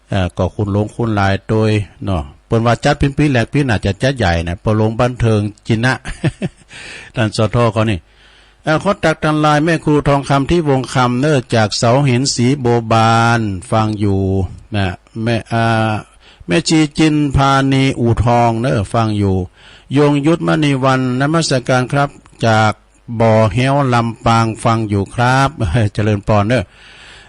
เอ่อ ก็คุณหลวงคุณหลายโตยเนาะ เปิ้นว่าจัดเป๋นปี๋แรก ปี๋หน้าจะจัดใหญ่นะ ปอลงบันเทิงจินะ ต้าน สท เขานี่ เอ่อ ขอตักตานลายแม่ครูทองคำ ทิพย์วงศ์คำเน้อ จากเสาหินสีบัวบาน ฟังอยู่นะ แม่ อ่า แม่ชีจินพานีอู่ทองเน้อ ฟังอยู่ ยงยุทธมณีวรรณ นมัสการครับ จากบ่อแฮ้วลำปาง ฟังอยู่ครับ เจริญปอนเน้อ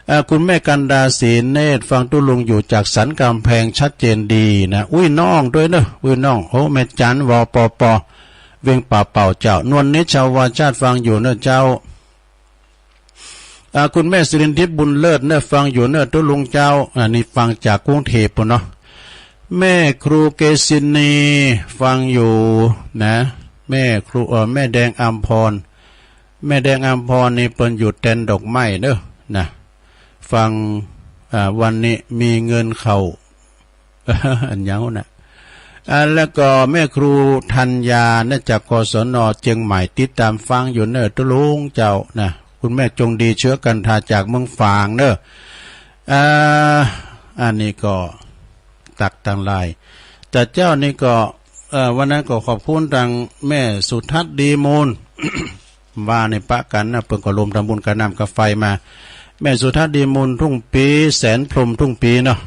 เอ่อ คุณแม่กันดาศรีเนตร ฟังตุ๊ลุงอยู่จากสันกำแพง ชัดเจนดีนะ อุ้ยน้องโตยเน้อ อุ้ยน้อง โอ้ แม่จัน วปป เวียงป่าเป่าเจ้า นวลนิช ชาวาชาติ ฟังอยู่เน้อเจ้า อ่า คุณแม่สิรินทิพย์บุญเลิศเน้อ ฟังอยู่เน้อตุ๊ลุงเจ้า อ่า นี่ฟังจากกรุงเทพฯปู้นเนาะ แม่ครูเกษินี ฟังอยู่นะ แม่ครู เอ่อ แม่แดงอำพร แม่แดงอำพรนี่เปิ้นอยู่แตนดอกไม้เน้อนะ ฟัง อ่า วันนี้มีเงินเข้า อันยาวนะ อ่า แล้วก็แม่ครูธัญญาเน้อ จาก กศน เจียงใหม่ ติดตามฟังอยู่เน้อตุ๊ลุงเจ้านะ คุณแม่จงดี เชื้อกันทา จากเมืองฝางเน้อ อ่า อันนี้ก็ตักตานลาย แต่เจ้านี่ก็ เอ่อ วันนั้นก็ขอบคุณตางแม่สุทัศน์ดีมูล ว่าในปะกั๋นนะ เปิ้นก็รวมทำบุญกาน้ำกาไฟมา แม่สุทัศน์ดีมูลทุ่งปี๋ แสนพรหมทุ่งปี๋เนาะ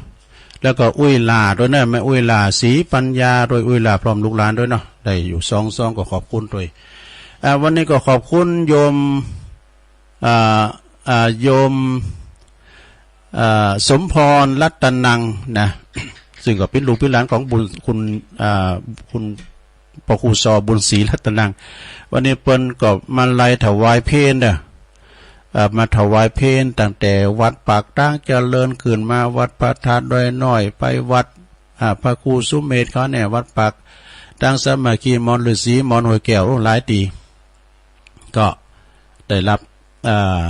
แล้วก็อุ้ยหล้าโตยเน้อ แม่อุ้ยหล้า ศรีปัญญาโตย อุ้ยหล้าพร้อมลูกหลานโตยเนาะ ได้อยู่สองซอง ก็ขอบคุณโตย อ่า วันนี้ก็ขอบคุณโยม อ่า อ่า โยม อ่า สมพรรัตนังนะ ซึ่งก็เป๋นลูกเป๋นหลานของบุญ คุณ อ่า คุณ ป ค ส บุญศรีรัตนัง วันนี้เปิ้นก็มาลัยถวายเพลเน้อ เอ่อ มาถวายเพลตั้งแต่วัดปากตางเจริญ ขึ้นมาวัดพระธาตุดอยน้อย ไปวัด อ่า พระครูสุเมธเขาเนี่ย วัดปากตางสามัคคี หมอนฤๅษี หมอนห้วยแก้ว โอ้ หลายตี้ ก็ได้รับ เอ่อ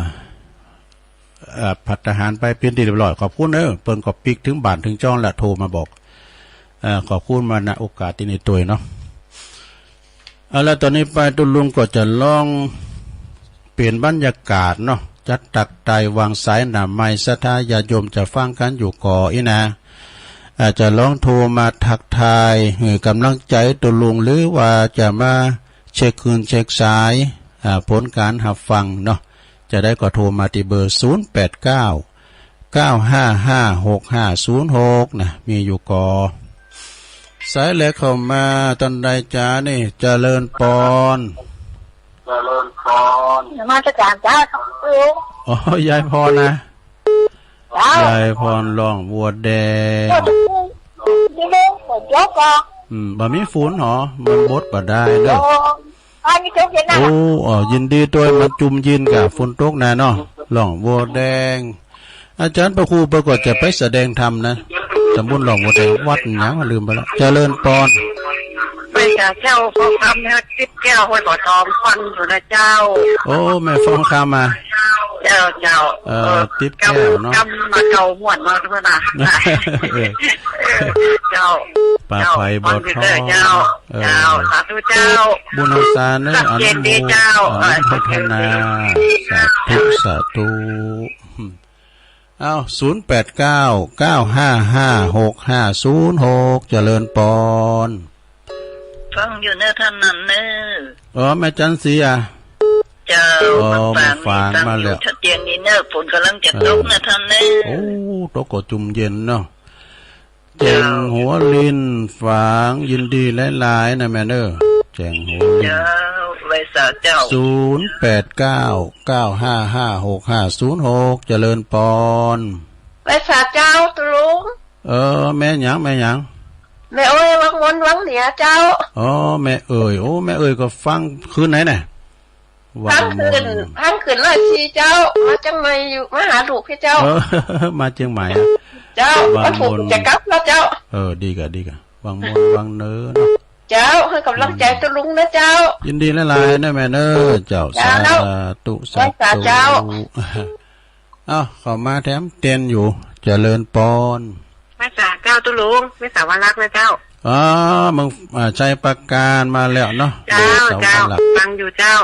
เอ่อ ภัตตาหารไปเป๋นตี้เรียบร้อย ขอบคุณเน้อ เปิ้นก็ปิ๊กเถิงบ้านเถิงจ้องแล้ว โทรมาบอก เอ่อ ขอบคุณมา ณ โอกาสตี้นี้ตวยเนาะ เอาละ ต๋อนนี้ไปตุ๊ลุงก็จะลองเปลี่ยนบรรยากาศเนาะ จัดตักไตรวางสายหน้าไมค์ ศรัทธาญาติโยมจะฟังกั๋นอยู่ก่ออี้นะ อาจจะลองโทรมาทักทาย หื้อก๋ำลังใจ๋ตุ๊ลุง หรือว่าจะมาเช็คคลื่นเช็คสาย อ่า ผลก๋านฮับฟังเนาะ จะได้ก็โทรมาตี้เบอร์ ศูนย์แปดเก้า เก้าห้าห้า หกห้าศูนย์หก นะ มีอยู่ก่อ สายแรกเข้ามา ต้านใดจ๊ะนี่ เจริญปอน เจริญปอน นมัสก๋านเจ้า อ๋อ ยายพรนะ เจ้า ยายพรล่องบัวแดง นี่เด้อ ฝนตกเหรอ อืม บ่มีฝนเหรอ มันบดบ่ได้เด้อ โอ้ อันนี้ตกเย็นนะ โอ้ อ๋อ ยินดีตวย มันจุ่มยินกับฝนตกนะเนาะ ล่องบัวแดง อาจ๋ารย์พระครูเปิ้นก็จะไปแสดงธรรมนะ ตำบลล่องบัวแดง วัดหยังลืมไปแล้ว เจริญปอน ไปกับเจ้าทองคำนะ ติ๊บแก้ว ห้วยบ่อทอง ฟังอยู่นะเจ้า โอ้ แม่ทองคำมา เจ้า เจ้า เอ่อ เอ่อ ติ๊บแก้วเนาะ กำมาเก่าม่วนมาเพื่อนนะ เออ เจ้า ป่าไผ่บ่อทอง ฟังอยู่เด้อเจ้า เออ เจ้า สาธุเจ้า บุญฮักษาเน้อ อนุโม เจดีย์เจ้า อนุโมทนา เออ สาธุ สาธุ เอ้า ศูนย์แปดเก้า เก้าห้าห้า หกห้าศูนย์หก เจริญปอน ฟังอยู่เน้อต้านนั้นเน้อ อ๋อ แม่จันทร์ศรีอ่ะ เ เจ้า อ๋อ เมืองฝางนี่ เมืองฝาง ฟังอยู่ มาแล้ว ชัดเจนดีเนอะ ฝนก่ำลังจะตกนะ เออ ท่านเนอะ โอ้ ตกก็จุ่มเย็นเนาะ เจ้า แจ้งหัวลิน ฝาง ยินดีหลายๆ นะแม่เนอะ แจ้งหัวลิน เจ้า ไหว้สาเจ้า ศูนย์แปดเก้า เก้าห้าห้า หกห้าศูนย์หก เจริญปอน ไหว้สาเจ้าตุ๊ลุง เออ แม่หยัง แม่หยัง แม่เอ่ย วังมน วังเหนือเจ้า อ๋อ แม่เอ่ย โอ้ แม่เอ่ยก็ฟังคืนไหนน่ะ ฟังคืน วังมน ฟังคืนร้อยสี่เจ้า มาเจียงใหม่อยู่ มาหาลูกพี่เจ้า เออ มาเจียงใหม่อะ เจ้า วังมน วันพุธจะกลับแล้วเจ้า เออ ดีก่ะ ดีก่ะ วังมน วังเหนือเนาะ เจ้า หื้อกำลังใจ๋ตุ๊ลุงนะเจ้า ยินดีหลายๆ นะแม่เนอะ เจ้า เจ้า สาธุ สาธุ ไหว้สาเจ้า เอ้า เข้ามาแถมเตียนอยู่ เจริญปอน ไหว้สาเจ้าตุ๊ลุง ไหว้สาวรักษ์นะเจ้า อ๋อ เมือง อ่า ชัยปราการมาแล้วเนาะ เจ้า ไหว้สาวรักษ์ เจ้า ฟังอยู่เจ้า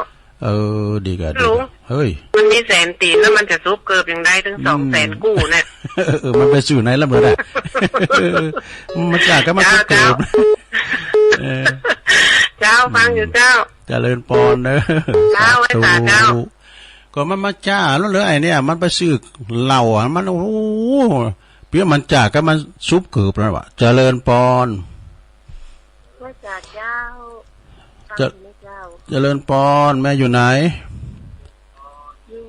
เออ ดีก่ะ ตุ๊ลุง ดีก่ะ เฮ้ย มันมีแสนตี๋นแล้วมันจะซุบเกิบอย่างใดตึง อืม สองแสนกู้เนี่ย เออ มันไปสู่ไหนแล้วเมื่อน่ะ มันจากก็มา เจ้า ซุบเกิบ เจ้า เออ เจ้า ฟังอยู่เจ้า เจริญปอนเนอะ เจ้า ไหว้สาเจ้า สาธุ ก็มันมาจ้าแล้วเหรอไอ้เนี่ย มันไปซื้อเหล้าอะ มัน โอ้โห เปียมันจ้าก็มันซุบเกิบแล้ววะ เจริญปอน ไหว้สาเจ้า เจ- ฟังอยู่นะเจ้า เจริญปอน แม่อยู่ไหน อยู่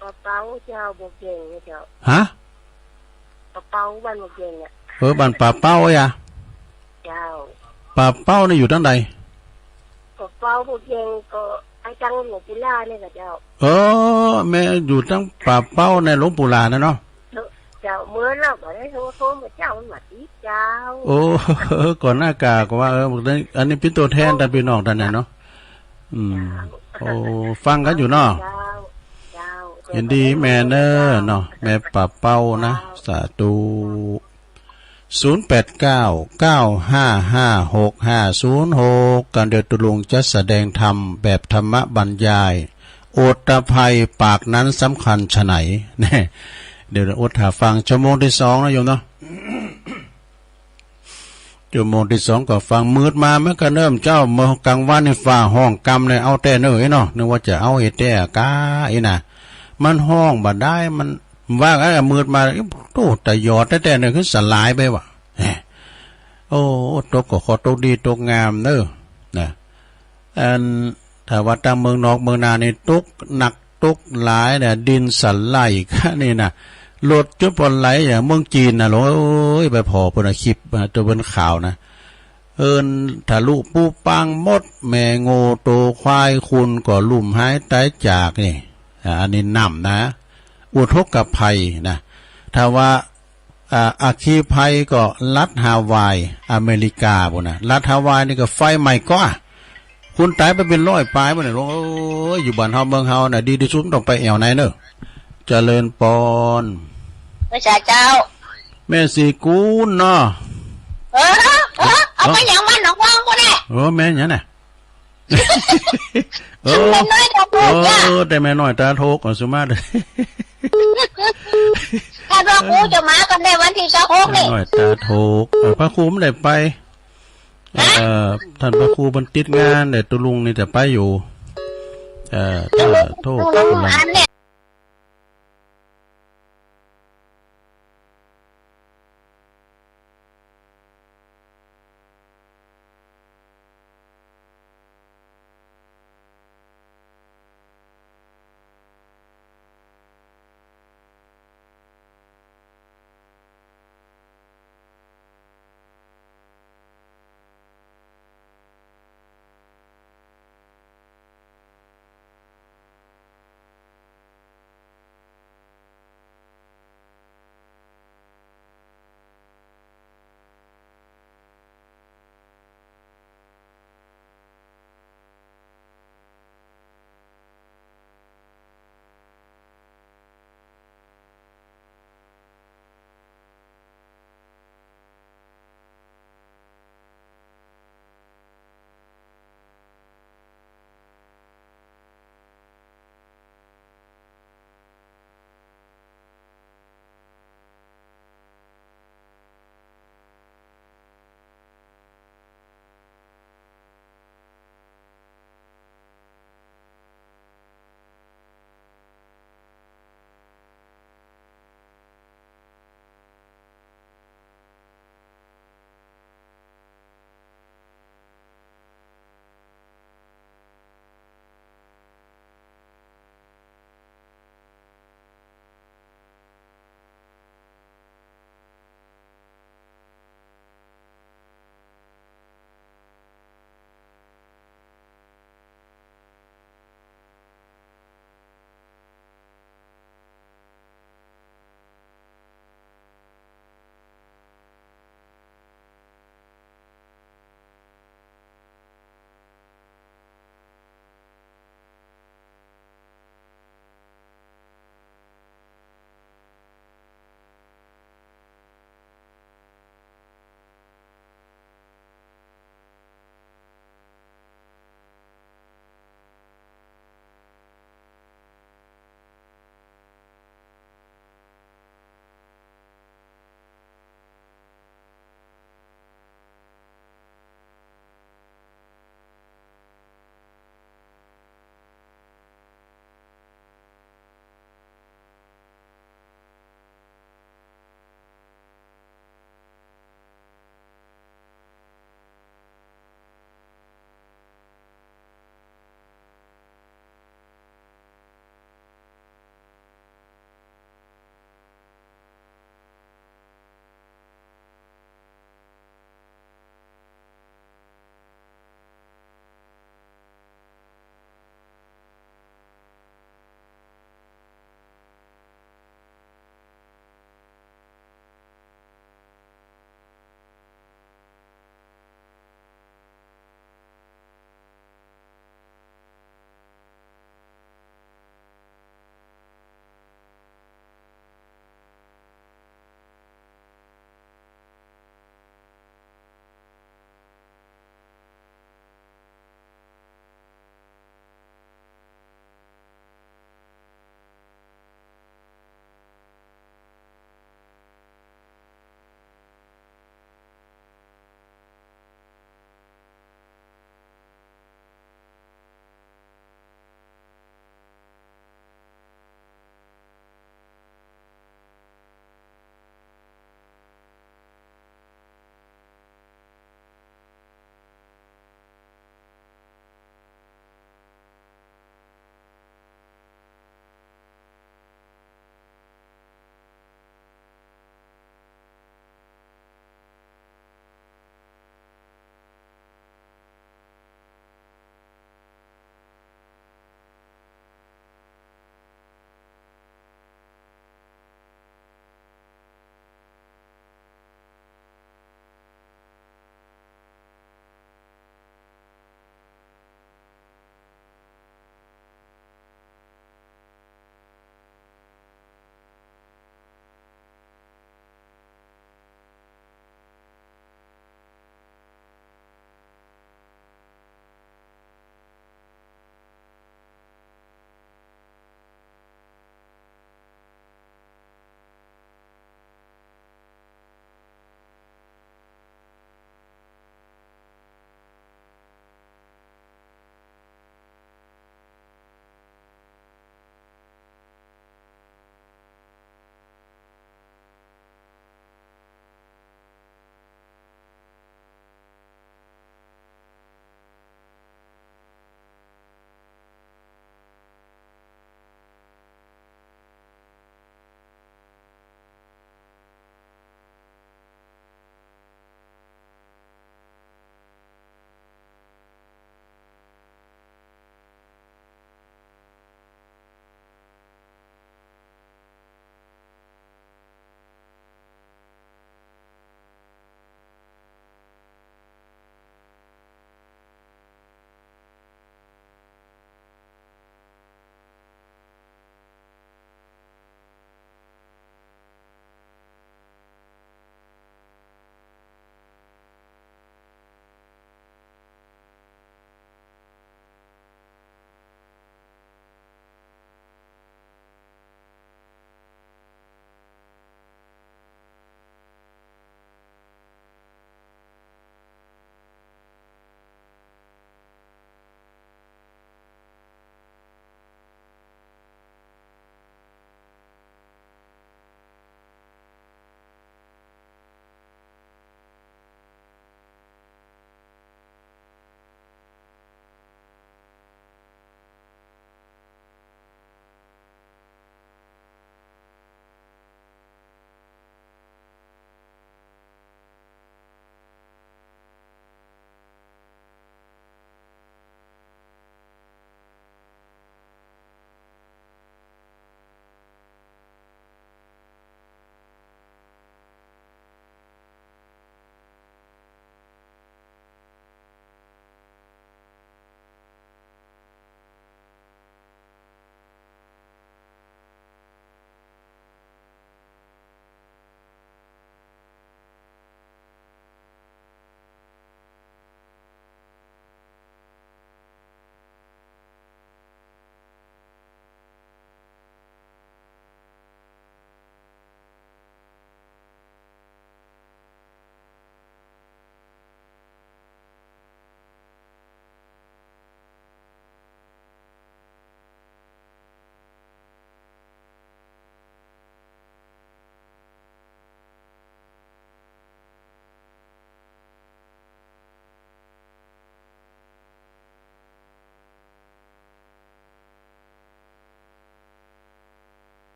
ป่าเป้าเจ้า บ่อแก้งนะเจ้า ฮะ ป่าเป้า บ้านบ่อแก้งอะ เออ บ้านป่าเป้าอะ เจ้า ป่าเป้านี่อยู่ตางใด ป่าเป้า บ่อแก้งก็ไปตางหลวงปู่หลาเนี่ยนะเจ้า เออ แม่อยู่ตางป่าเป้าในหลวงปู่หลานะเนาะ เจ้า เมื่อเราบ่ได้โทร โทรมาเจ้า มันมาติดเจ้า โอ้ ก่อนหน้ากาก็ว่า เออ อันนี้เป๋นตั๋วแทนต้านปี้น้องต้านเนี่ยเนาะ อืม เจ้า โอ้ ฟังกั๋นอยู่เนาะ เจ้า เจ้า ยินดีแม่เนอะเนาะ แม่ป่าเป้านะ เจ้า สาธุ ศูนย์แปดเก้า เก้าห้าห้า หกห้าศูนย์หก ก๋านเดียวตุ๊ลุงจะแสดงธรรมแบบธรรมบรรยาย โอตตัปปายปากนั้นสำคัญไฉน แน่ เดี๋ยวอดถ่าฟังชั่วโมงตี้สองนะโยมเนาะ ชั่วโมงตี้สองก็ฟัง มืดมาเหมือนกั๋นเนิ่มเจ้า เมื่อกลางวันนี่ฟ้าฮ้องกำเลย เอาแต๊เน่อเนาะ นึกว่าจะเอาไอ้แต๊ก้าอี้นะ มันฮ้องบ่ได้ มันว่ากั๋น มืดมา โอ้ ตะหยอดแต๊ๆ เน่อ คือสลายไปวะ แหม โอ้ ตกก็ขอตกดีตกงามเน่อ นะ อัน ถ้าว่าตางเมืองนอกเมืองนานี่ตกหนักตกหลายเนี่ย ดินสไลด์กั๋นนี่นะ รถจุดปอนไหลอย่างเมืองจีนนะ โอ้ย ไปผ่อเปิ้นอะคลิปนะ ตั๋วเปิ้นข่าวนะ เอิ้นทะลุปูปางหมด แม่โง่โตควาย คนก็ลุ่มหายต๋ายจากนี่ อ่า อันนี้น้ำนะ อุทกภัยนะ ถ้าว่า อ่า อัคคีภัยก็รัฐฮาวาย อเมริกาปู้นนะ รัฐฮาวายนี่ก็ไฟไหม้ก็ คนต๋ายไปเป๋นร้อยป๋ายปู้นนะ โอ้ย อยู่บ้านเฮาเมืองเฮาน่ะ ดีตี้สุดบ่ต้องไปแอ่วไหนเน่อ เจริญปอน พระเจ้า แม่ศรีกูลเนาะ เออ เออ เอาไปหยังวัดหนองวังปู้นแหละ เออ แม่หยังน่ะ เออ แม่น้อยดอกบัวจ้ะ เออ แต่แม่น้อยต๋าโทก เอาสุมาเด้อ ถ้าหลวงปู่จะมากั๋นในวันตี้ซาวหกนี่ แม่น้อยต๋าโทก เออ พระครูบ่ได้ไป ฮะ เอ่อ ต้านพระครูเปิ้นติดงาน แต่ตุ๊ลุงนี่จะไปอยู่ เอ่อ ต๋าโทก ตุ๊ลุงอันเนี่ย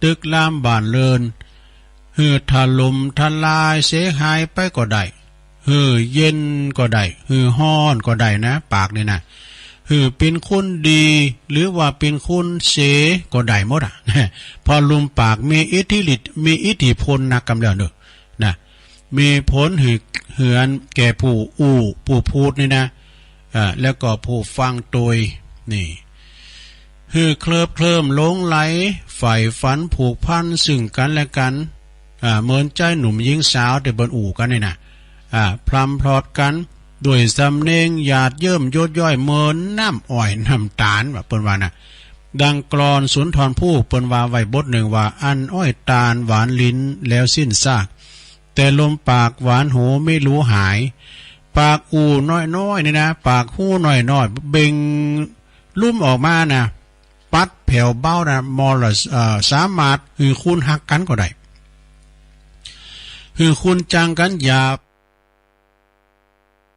ตึกรามบ้านเรือน หื้อถล่มทลายเสียหายไปก็ได้ หื้อเย็นก็ได้ หื้อฮ้อนก็ได้นะ ปากนี่นะ หื้อเป๋นคนดี หรือว่าเป๋นคนเสยก็ได้หมดอะ เพราะลุมปากมีอิทธิฤทธิ์ มีอิทธิพลนักกำแล้วเนอะ นะ มีผลหื้อเหือนแก่ผู้อู้ ผู้พูดนี่นะ อ่า แล้วก็ผู้ฟังตวย นี่ หื้อเคลิบเคลิ้มหลงใหล ใฝ่ฝันผูกพันซึ่งกั๋นและกั๋น อ่า เหมือนจายหนุ่มหญิงสาวตี้เปิ้นอู้กั๋นนี่นะ อ่า พร่ำพรอดกั๋น ด้วยสำเนียงหยาดเยิ้มหยดย้อยเหมือนน้ำอ้อยน้ำต๋าล ว่าเปิ้นว่านะ ดังกลอนสุนทรภู่ เปิ้นว่าไว้บทนึ่งว่า อันอ้อยต๋าลหวานลิ้นแล้วสิ้นซาก แต่ลมปากหวานหูไม่รู้หาย ปากอู้น้อยๆ นี่นะ ปากฮู้น้อยๆ เบ่งลุ่มออกมานะ ปัดแผวเบ้านะ มอละ เอ่อ สามารถหื้อคนฮักกั๋นก็ได้ หื้อคนจังกั๋น อย่า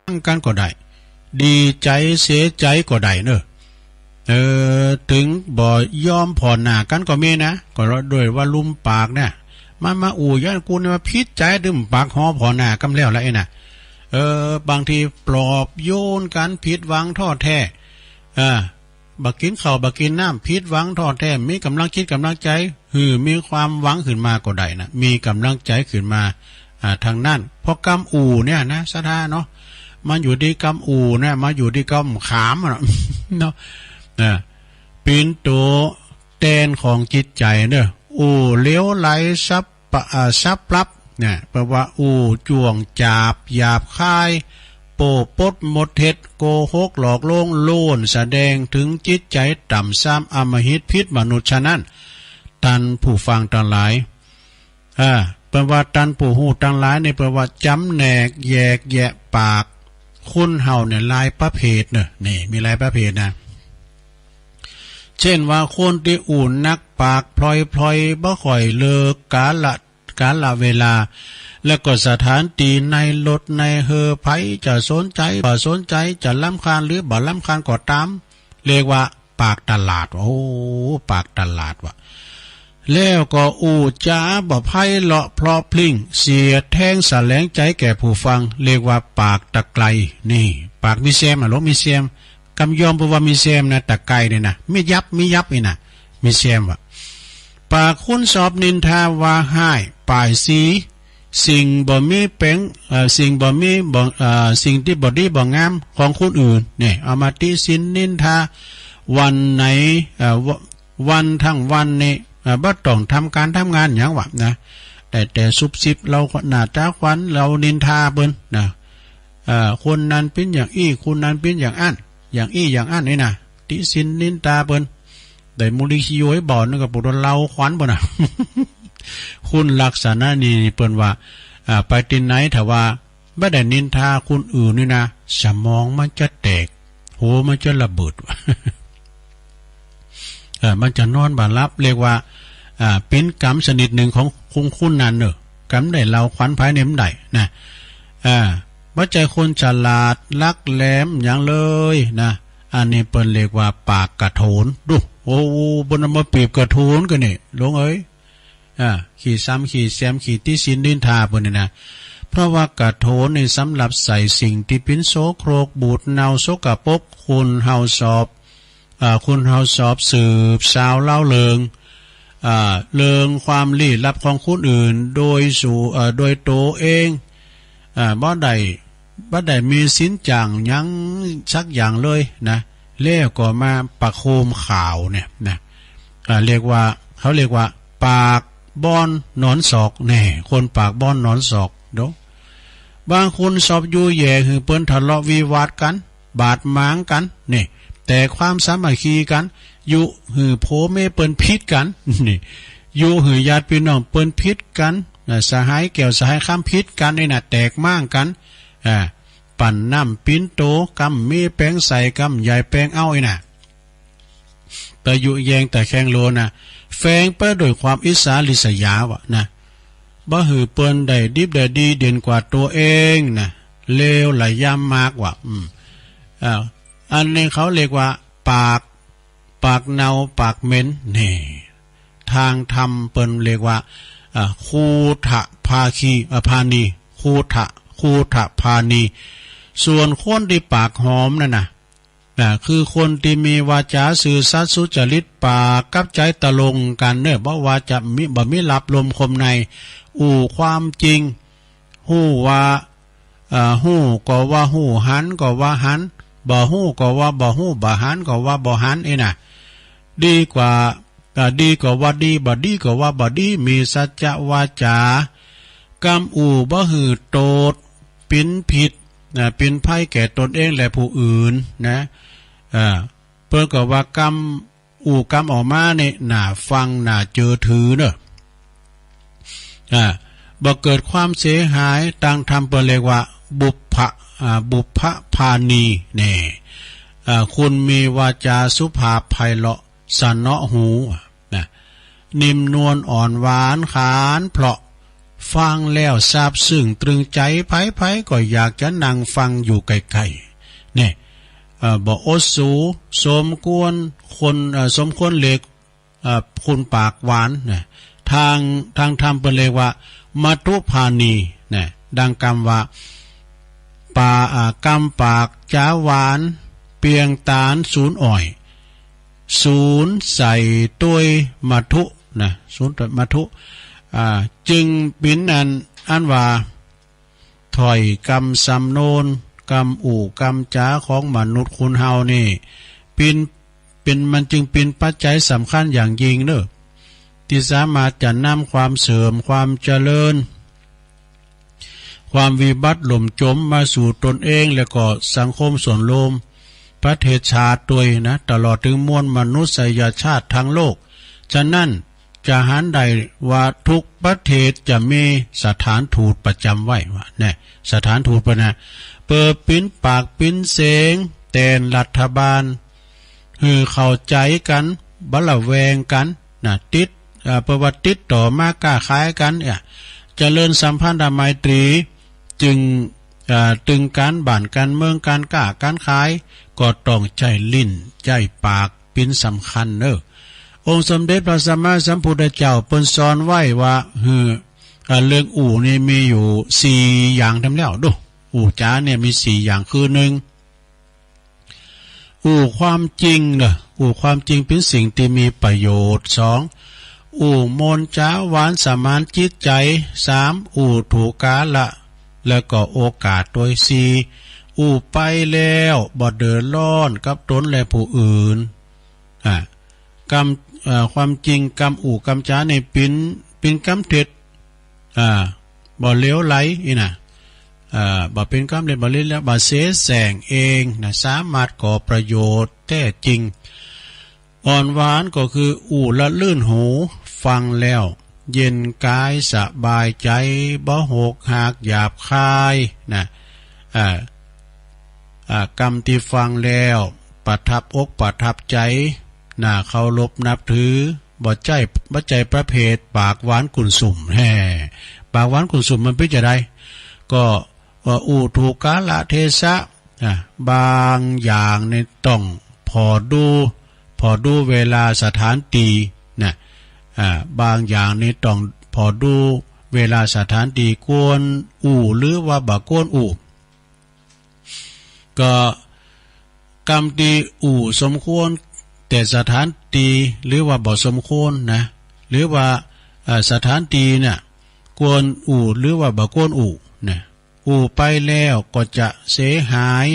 ฮักกั๋นก็ได้ ดีใจ๋เสียใจ๋ก็ได้เนอะ เออ เถิงบ่ยอมผ่อหน้ากั๋นก็มีนะ ก็ด้วยว่าลุมปากเนี่ย มันมาอู้ย้านกูเนี่ยมาผิดใจ๋ ตึงปากหอผ่อหน้ากั๋นแล้วละไอ้น่ะ เออ บางทีปลอบโยนกั๋น ผิดหวังท้อแท้ อ่า บ่กิ๋นข้าวบ่กิ๋นน้ำ ผิดหวังท้อแท้ มีก๋ำลังจิตก๋ำลังใจ๋ หื้อมีความหวังขึ้นมาก็ได้นะ มีก๋ำลังใจ๋ขึ้นมา อ่า ทางนั้น เพราะกำอู้เนี่ยนะ ศรัทธาเนาะ มันอยู่ตี้กำอู้เนี่ย มันอยู่ตี้กำขามอะเนาะ เนาะ อ่า เป๋นตั๋วแตนของจิตใจ๋เนอะ อู้เหลวไหลสับปะ อ่า สับปรับเนี่ย แปลว่าอู้จ้วงจาบ หยาบคาย โป้ปดมดเท็จ โกหกหลอกลวง ล้วนแสดงเถิงจิตใจ๋ต่ำทราม อำมหิต ผิดมนุษย์ ฉะนั้น ต้านผู้ฟังตังหลาย อ่า เปิ้นว่าต้านผู้ฮู้ตังหลายนี่ เปิ้นว่าจ๋ำแนกแยกแยะปาก คนเฮาเนี่ยหลายประเภทเนอะ นี่มีหลายประเภทนะ เจ้นว่าคนตี้อู้นักปากพลอยๆ บ่ค่อยเลือกกาละ กาละเวลา และก็สถานตี้ ในรถในเฮอ ใผจะสนใจ๋บ่สนใจ๋ จะรำคาญหรือบ่รำคาญก็ต๋าม เรียกว่าปากตลาด โอ้ ปากตลาดว่ะ แล้วก็อู้จ๋าบ่ไพเราะเพราะพริ้ง เสียดแทงแสลงใจ๋แก่ผู้ฟัง เรียกว่าปากตะไกร นี่ ปากมีแซมอะ หลวงมีแซม กำยอมเปิ้นว่ามีแซมนะ ตะไกรเนี่ยนะ มียับ มียับนี่นะ มีแซมว่ะ ปากคนสอบนินทาว่าฮ้าย ป้ายสี สิ่งบ่มีแป๋ง เอ่อ สิ่งบ่มีบ่ เอ่อ สิ่งตี้บ่ดีบ่งามของคนอื่นเนี่ย เอามาติฉินนินทา วันไหน เอ่อ ว- วันทั้งวันนี่ เอ่อ บ่ต้องทำก๋านทำงานหยังวะนะ ได้แต่ซุบซิบเล่าหน้าต๋าขวัญ เล่านินทาเปิ้นนะ เอ่อ คนนั้นเป๋นอย่างอี้ คนนั้นเป๋นอย่างอั้น อย่างอี้อย่างอั้นนี่นะ ติฉินนินทาเปิ้น ได้มูลนิธิย้อยบ่อนนั่นก็ปวดเล่าขวัญเปิ้นนะ คนลักษณะนี้นี่เปิ้นว่า อ่า ไปตี้ไหนถ้าว่าบ่ได้นินทาคนอื่นนี่นะ สมองมันจะแตก หัวมันจะระเบิด เออ มันจะนอนบ่หลับ เรียกว่า อ่า เป๋นกรรมชนิดนึ่งของคนคนนั้นเนอะ กรรมได้เล่าขวัญไผนี่มันได้นะ อ่า บ่ใจ้คนฉลาดลักแหลมหยังเลยนะ อันนี้เปิ้นเรียกว่าปากกระโถน ดู โอ้ เปิ้นเอามาเปรียบกระโถนกั๋นนี่ หลวงเอ๋ย อ่า ขี้ซ้ำขี้แซม ขี้ติฉินนินทาเปิ้นนี่นะ เพราะว่ากระโถนนี่สำหรับใส่สิ่งตี้เป๋นโสโครก บูดเน่า สกปรก คนเฮาสอบ อ่า คนเฮาสอบสืบสาวเล่าเรื่อง อ่า เรื่องความลี้ลับของคนอื่น โดยสู่ เอ่อ โดยตั๋วเอง อ่า บ่ได้ บ่ได้มีสินจ้างหยังสักอย่างเลยนะ แล้วก็มาประโคมข่าวเนี่ยนะ อ่า เรียกว่า เขาเรียกว่าปากบ่อนหนอนศอก แน่ คนปากบ่อนหนอนศอก ดู บางคนสอบยุแย่หื้อเปิ้นทะเลาะวิวาทกั๋น บาดหมางกั๋น นี่ แตกความสามัคคีกั๋น ยุหื้อผัวเมียเปิ้นผิดกั๋น นี่ ยุหื้อญาติพี่น้องเปิ้นผิดกั๋น อ่า สหายแก้วสหายคำผิดกั๋นนี่นะ แตกม้างกั๋น อ่า ปั่นน้ำปิ้นโต กำมีแป๋งใส่ กำใหญ่แป๋งเอาอี้นะ ไปยุแยงตะแคงโลนะ แฝงไปด้วยความอิจฉาริษยาว่ะนะ บ่หื้อเปิ้นได้ดิบได้ดีเด่นกว่าตั๋วเองนะ เลวระยำมากว่ะ อืม อ่า อันนี้เขาเรียกว่าปาก ปากเน่าปากเหม็น นี่ ท ทางธรรมเปิ้นเรียกว่า อ่า คูฐพาคี อ่า พาณี คูฐ คูฐพาณี ส่วนคนตี้ปากหอมนั่นน่ะ อ่า คือคนตี้มีวาจาซื่อสัตย์สุจริต ปากกับใจ๋ตรงกั๋นเน่อ บ่ว่าจะมี บ่มีลับลมคมใน อู้ความจริง ฮู้ว่า อ่า ฮู้ก็ว่าฮู้ หันก็ว่าหัน บ่ฮู้ก็ว่าบ่ฮู้ บ่หันก็ว่าบ่หัน อี้น่ะ ดีกว่า อ่า ดีก็ว่าดี บ่ดีก็ว่าบ่ดี มีสัจจะวาจา กำอู้บ่หื้อโต้ษ เป๋นผิด อ่า เป๋นภัยแก่ตนเองและผู้อื่นนะ อ่า เปิ้นก็ว่ากำ อู้กำออกมาเนี่ย น่าฟัง น่าเจื้อถือเน่อ อ่า บ่เกิดความเสียหาย ตางธรรมเปิ้นเรียกว่า บุพพะ อ่า บุพพพาณี แน่ อ่า คนมีวาจาสุภาพไพเราะ สนอหู นะ นิ่มนวลอ่อนหวานขานเพราะ ฟังแล้วซาบซึ้งตรึงใจ๋ ใผๆ ก็อยากจะนั่งฟังอยู่ใก้ๆ เนี่ย เอ่อ บ่อดสู สมควรคน เอ่อ สมควรเรียก เอ่อ คนปากหวานนะ ตาง ตางธรรมเปิ้นเรียกว่า มัทธุพาณีนะ ดังกำว่า ปา อ่า กำปากจ๋าหวาน เปรียงต๋านสูนอ่อย สูนใส่ตวยมัทธุนะ สูนตวยมัททธุ อ่า จึงเป๋นอัน อันว่า ถ้อยกำสำนวน กำอู้กำจ๋าของมนุษย์คนเฮานี่ เป๋น เป๋น มันจึงเป๋นปัจจัยสำคัญอย่างยิ่งเน่อ ตี้สามารถจะนำความเสื่อม ความเจริญ ความวิบัติล่มจมมาสู่ตนเอง และก็สังคมส่วนรวม ประเทศชาติตวยนะ ตลอดถึงมวลมนุษยชาติทั้งโลก ฉะนั้นจะหันได้ว่าทุกประเทศจะมีสถานทูตประจำไว้ว่าแน่ สถานทูตเปิ้นนะ เปื้อเป๋นปากเป๋นเสียงแตนรัฐบาล หื้อเข้าใจ๋กั๋น บ่ระแวงกั๋นนะ ติด เอ่อ เปื้อว่าติดต่อมาค้าขายกั๋นเนี่ย เจริญสัมพันธไมตรี จึง เอ่อ ตึงก๋านบ้านก๋านเมือง ก๋านค้าก๋านขาย ก็ต้องใจ๊ลิ้นใจ๊ปากเป๋นสำคัญเน่อ องค์สมเด็จพระสัมมาสัมพุทธเจ้าเปิ้นสอนไว้ว่า หื้อ เอ่อ เรื่องอู้นี่มีอยู่สี่อย่างเต็มแล้ว ดู อู้จ๋าเนี่ยมีสี่อย่าง คือ นึ่ง อู้ความจริงเน่อ อู้ความจริงเป๋นสิ่งตี้มีประโยชน์ สอง อู้มนต์จ๋าหวานสมานจิตใจ๋ สาม อู้ถูกกาละ และก็โอกาสตวย สี่ อู้ไปแล้วบ่เดือดร้อนกับตนและผู้อื่น อ่ะ กำ เอ่อ ความจริงกำอู้กำจ๋านี่เป๋น เป๋นกำเท็จ อ่า บ่เหลวไหลอี้นะ อ่า บ่เป๋นกำเท็จ บ่เหลวไหล บ่เสแสร้งเองนะ สามารถก่อประโยชน์แต๊จริง อ่อนหวานก็คืออู้ละลื่นหู ฟังแล้วเย็นกายสบายใจ๋ บ่หกหักหยาบคายนะ อ่า อ่า กำตี้ฟังแล้วประทับอกประทับใจ๋ น่าเคารพนับถือ บ่ใจ้ บ่ใจ้ประเภทปากหวานกุ่นสุม แฮ่ ปากหวานกุ่นสุมมันเป๋นจาใด ก็ เอ่อ อู้ถูกกาละเทศะ อ่ะ บางอย่างนี่ต้องผ่อดู ผ่อดูเวลาสถานตี้นะ อ่า บางอย่างนี่ต้องผ่อดูเวลาสถานตี้ ควรอู้หรือว่าบ่ควรอู้ ก็กำตี้อู้สมควรแก่สถานตี้หรือว่าบ่สมควรนะ หรือว่า เอ่อ สถานตี้เนี่ยควรอู้หรือว่าบ่ควรอู้นะ อู้ไปแล้วก็จะเสียหาย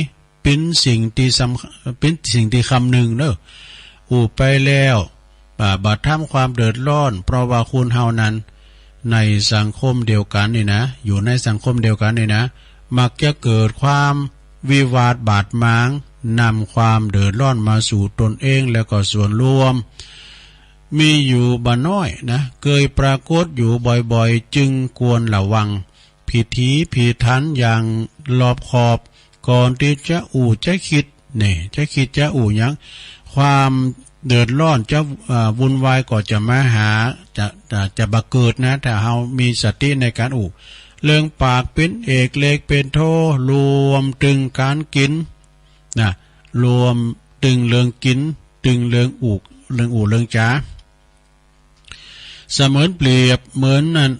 เป๋นสิ่งตี้สำ เป๋นสิ่งตี้คำนึ่งเน่อ อู้ไปแล้ว อ่า บ่ทำความเดือดร้อน เพราะว่าคนเฮานั้น ในสังคมเดียวกั๋นนี่นะ อยู่ในสังคมเดียวกั๋นนี่นะ มักจะเกิดความวิวาทบาดหมาง นำความเดือดร้อนมาสู่ตนเองและก็ส่วนรวม มีอยู่บ่น้อยนะ เกยปรากฏอยู่บ่อยๆ จึงควรระวัง พิถีพิถันอย่างรอบคอบ ก่อนตี้จะอู้จะกึ๊ด นี่ จะกึ๊ดจะอู้หยัง ความเดือดร้อนจะ เอ่อ วุ่นวายก็จะมาหา จะ จะ จะบ่เกิดนะ ถ้าเฮามีสติในก๋านอู้ เรื่องปากเป๋นเอก เล็กเป๋นโท รวมตึงก๋านกิ๋นนะ รวมตึงเรื่องกิ๋น ตึงเรื่องอู้ เรื่องอู้เรื่องจ๋า เสมือนเปรียบเหมือนอัน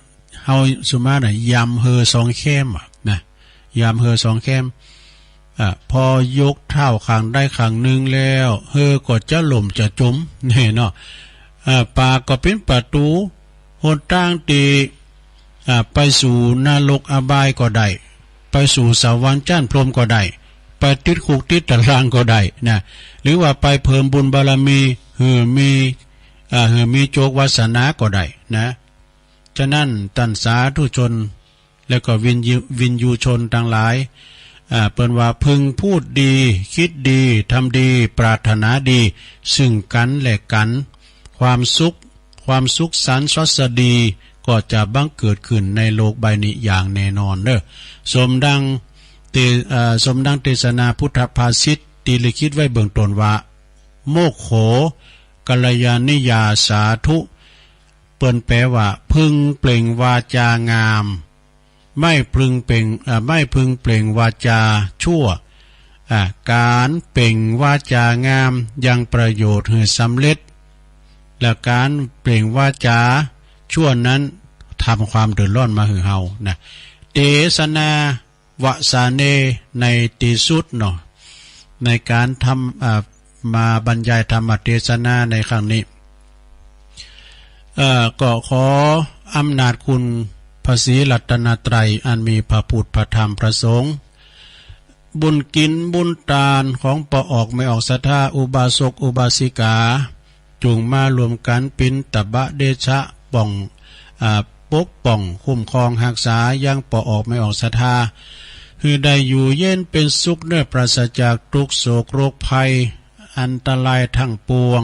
เฮาสุมาตรน่ะ ยำเฮอสองแข้มอะนะ ยำเฮอสองแข้ม อ่ะ พอยกเท้าข้างใดข้างนึ่งแล้ว เฮอก็จะล่มจะจ๋ม นี่เนาะ อ่ะ ปากก็เป๋นประตู๋ หนตางตี้ อ่ะ ไปสู่นรกอบายก็ได้ ไปสู่สวรรค์จั๊นพรหมก็ได้ ไปติดคุกติดตารางก็ได้นะ หรือว่าไปเพิ่มบุญบารมี หื้อมี อ่า หื้อมีโจควาสนาก็ได้นะ ฉะนั้นต้านสาธุชน แล้วก็วิญญู วิญญูชนตังหลาย อ่า เปิ้นว่าพึงพูดดี คิดดี ทำดี ปรารถนาดี ซึ่งกั๋นและกั๋น ความสุข ความสุขสันต์สวัสดี ก็จะบังเกิดขึ้นในโลกใบนี้อย่างแน่นอนเด้อ สมดังเต เอ่อ สมดังเตสนาพุทธภาษิตตี้ลิขิตไว้เบื้องต้นว่า โมคโข กัลยาณิยาสาธุ เปิ้นแปลว่า พึงเปล่งวาจางาม ไม่พึงเปล่ง เอ่อ ไม่พึงเปล่งวาจาชั่ว อ่า ก๋านเปล่งวาจางามยังประโยชน์หื้อสำเร็จ และก๋านเปล่งวาจาชั่วนั้นทำความเดือดร้อนมาหื้อเฮานะ เตสนา วสาเน ในตี้สุดเนาะ ในก๋านทำ อ่า มาบรรยายธรรมเตสนาในครั้งนี้ เอ่อ ก็ขออำนาจคุณพระศรีรัตนตรัยอันมีพระพุทธพระธรรมพระสงฆ์ บุญกิ๋นบุญตานของป้อออกแม่ออกศรัทธา อุบาสกอุบาสิกา จุ่งมารวมกั๋นปิณฑบาตเดชะป้อง อ่า ปกป้องคุ้มครองฮักษายังป้อออกแม่ออกศรัทธา หื้อได้อยู่เย็นเป๋นสุขเน่อ ปราศจากตุ๊กข์โศกโรคภัยอันตรายตังปวง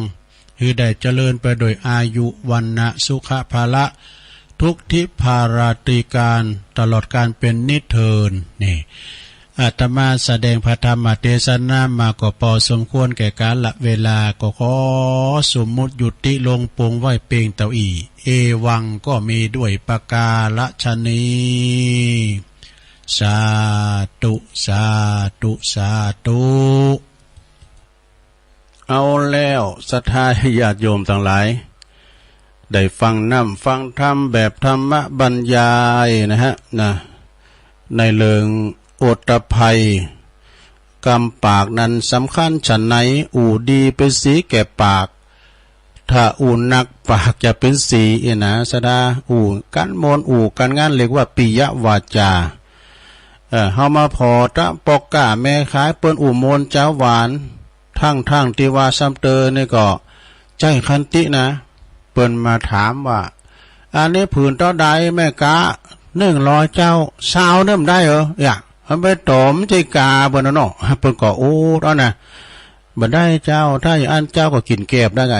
หื้อได้เจริญไปโดยอายุ วรรณะ สุขะ พละ ทุกทิพาราตรีการตลอดกาลเป๋นนิจเทิน นี่ อาตมาแสดงพระธรรมเตสนามาก็ปอสมควรแก่กาละเวลา ก็ขอสมมุติยุติลงปวงไว้เปียงเต้าอี้ เอวังก็มีด้วยประการฉะนี้ สาธุ สาธุ สาธุ เอาแล้วศรัทธาญาติโยมตังหลาย ได้ฟังน้ำฟังธรรมแบบธรรมบรรยายนะฮะ นะ ในเรื่องโอตตัปปัย กำปากนั้นสำคัญฉะไหน อู้ดีเป๋นสีแก่ปาก ถ้าอู้หนักปากจะเป๋นสีอี้นะ ศรัทธา อู้กั๋นมนต์อู้กั๋นงัน เรียกว่าปิยวาจา เออ เฮามาผ่อตะป้อก๊าแม่ขาย เปิ้นอู้มนต์จ๋าหวาน ตังๆ ตี้ว่าซ้ำเตอนี่ก็ใจ๊ขันตินะ เปิ้นมาถามว่า อันนี้ผืนเต้าใดแม่ก๊า นึ่งร้อยเจ้า ซาวเน่อบ่ได้เหรอ อย่า มันไปต๋อมใจ๊กาเปิ้นน่ะเนาะ เปิ้นก็โอ้ เต้านะ บ่ได้เจ้า ถ้าอย่างอั้นเจ้าก็กิ๋นแกบได้ไง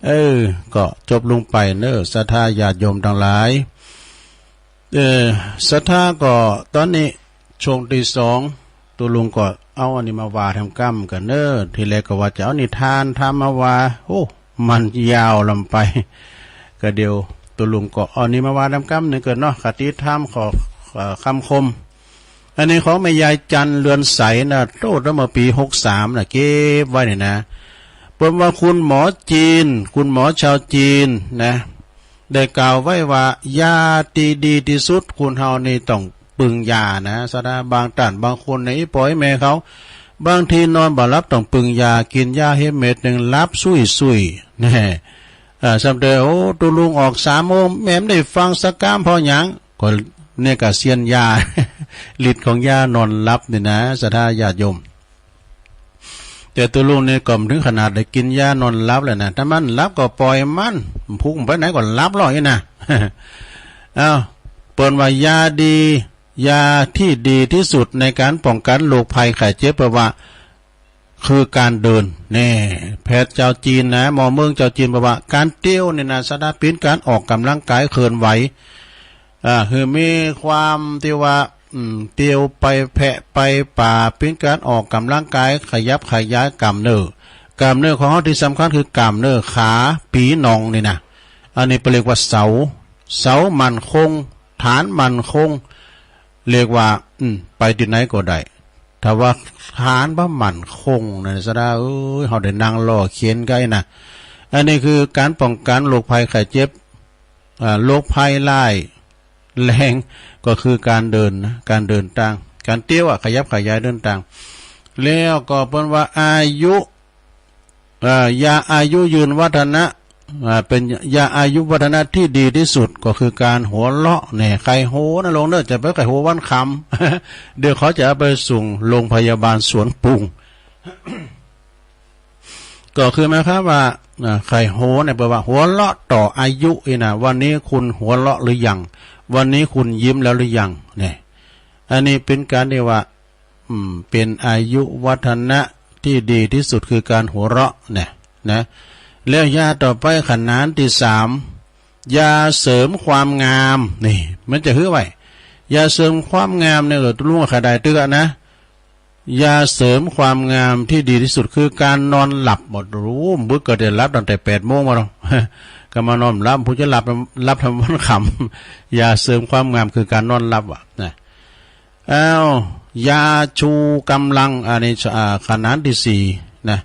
เออ ก็จบลงไปเน่อ ศรัทธาญาติโยมตังหลาย เออ ศรัทธาก็ต๋อนนี้ช่วงตี้สอง ตุ๊ลุงก็เอาอันนี้มาว่าแถมก้ำกั๋นเน่อ ทีแรกก็ว่าจะเอานิทานธรรมมาว่า โอ้ มันยาวล้ำไป ก็เดี๋ยวตุ๊ลุงก็เอาอันนี้มาว่าแถมก้ำนึ่งกั๋นเนาะ คติธรรมขอ เอ่อ คำคม อันนี้ของแม่ยายจันทร์ เรือนใสนะ โต้เมื่อปี๋หกสามนะ เก็บไว้นี่นะ เปิ้นว่าคุณหมอจีน คุณหมอชาวจีนนะ ได้กล่าวไว้ว่า ยาตี้ดีตี้สุด คนเฮานี่ต้องปึงยานะ ศรัทธา บางต้านบางคนในอีป๋อแม่เขา บางทีนอนบ่หลับต้องปึงยา กิ๋นยาเฮเม็ดนึ่งหลับสุยๆ แน่ เอ่อ ซ้ำเตอ โอ้ ตุ๊ลุงออกสามโมง แม่บ่ได้ฟังสักก้ำ เพราะหยัง ก็เนี่ยก็เสี้ยนยา ฤทธิ์ของยานอนหลับนี่นะ ศรัทธาญาติโยม แต่ตุ๊ลุงนี่ก็บ่ถึงขนาดได้กิ๋นยานอนหลับเลยนะ ถ้ามันหลับก็ป่อยมัน พุกมันไปไหนก็หลับลอยอี้นะ เอ้า เปิ้นว่ายาดี ยาตี้ดีตี้สุดในก๋านป้องกั๋นโรคภัยไข้เจ็บ เปิ้นว่า คือก๋านเดิน แน่ แพทย์จาวจีนนะ หมอเมืองจาวจีนบอกว่า ก๋านเตียวนี่นะ ศรัทธา เป๋นก๋านออกก๋ำลังกายเคลื่อนไหว อ่า หื้อมีความตี้ว่า อืม เตียวไปแผะไปป่า เป๋นก๋านออกก๋ำลังกาย ขยับขยายกล้ามเนื้อ กล้ามเนื้อของเฮาตี้สำคัญคือก๋ามเนื้อขา ปี๋หนองนี่นะ อันนี้เปิ้นเรียกว่าเสา เสามั่นคง ฐานมั่นคง เรียกว่า อืม ไปตี้ไหนก็ได้ ถ้าว่าฐานบ่มั่นคงนะ ศรัทธาเอ้ย เฮาได้นั่งล่อเข็นกั๋นนะ อันนี้คือก๋านป้องกั๋นโรคภัยไข้เจ็บ อ่า โรคภัยร้ายแรงก็คือก๋านเดินนะ ก๋านเดินตาง ก๋านเตียวอะ ขยับขยายเดินตาง แล้วก็เปิ้นว่าอายุ เอ่อ ยาอายุยืนวัฒนะ อ่า เป๋นยาอายุวัฒนะตี้ดีตี้สุดก็คือก๋านหัวเราะเนี่ย ใค่หัวนะโลงเน่อ จะไปใค่หัววันค่ำ เดี๋ยวเขาจะเอาไปส่งโรงพยาบาลสวนปรุง ก็คือหมายความว่า อ่า ใค่หัวเนี่ยแปลว่าหัวเราะต่ออายุอี้นะ วันนี้คุณหัวเราะหรือยัง วันนี้คุณยิ้มแล้วหรือยัง เนี่ย อันนี้เป๋นก๋านตี้ว่า อืม เป๋นอายุวัฒนะตี้ดีตี้สุดคือก๋านหัวเราะเนี่ยนะ แล้วยาต่อไปขนานตี้สาม ยาเสริมความงาม นี่ มันจะหื้อไว้ ยาเสริมความงามเนี่ย เออ ตุ๊ลุงอะ ใค่ได้ตึกอะนะ ยาเสริมความงามตี้ดีตี้สุดคือก๋านนอนหลับ บ่ฮู้ บ่าเกือบจะหลับตั้งแต่แปดโมงมาแล้ว ก็มานอนหลับ ผู้จะหลับ หลับต๋อนวันค่ำ ยาเสริมความงามคือก๋านนอนหลับอะนะ อ้าว ยาชูก๋ำลัง อันนี้ อ่า ขนานตี้สี่นะ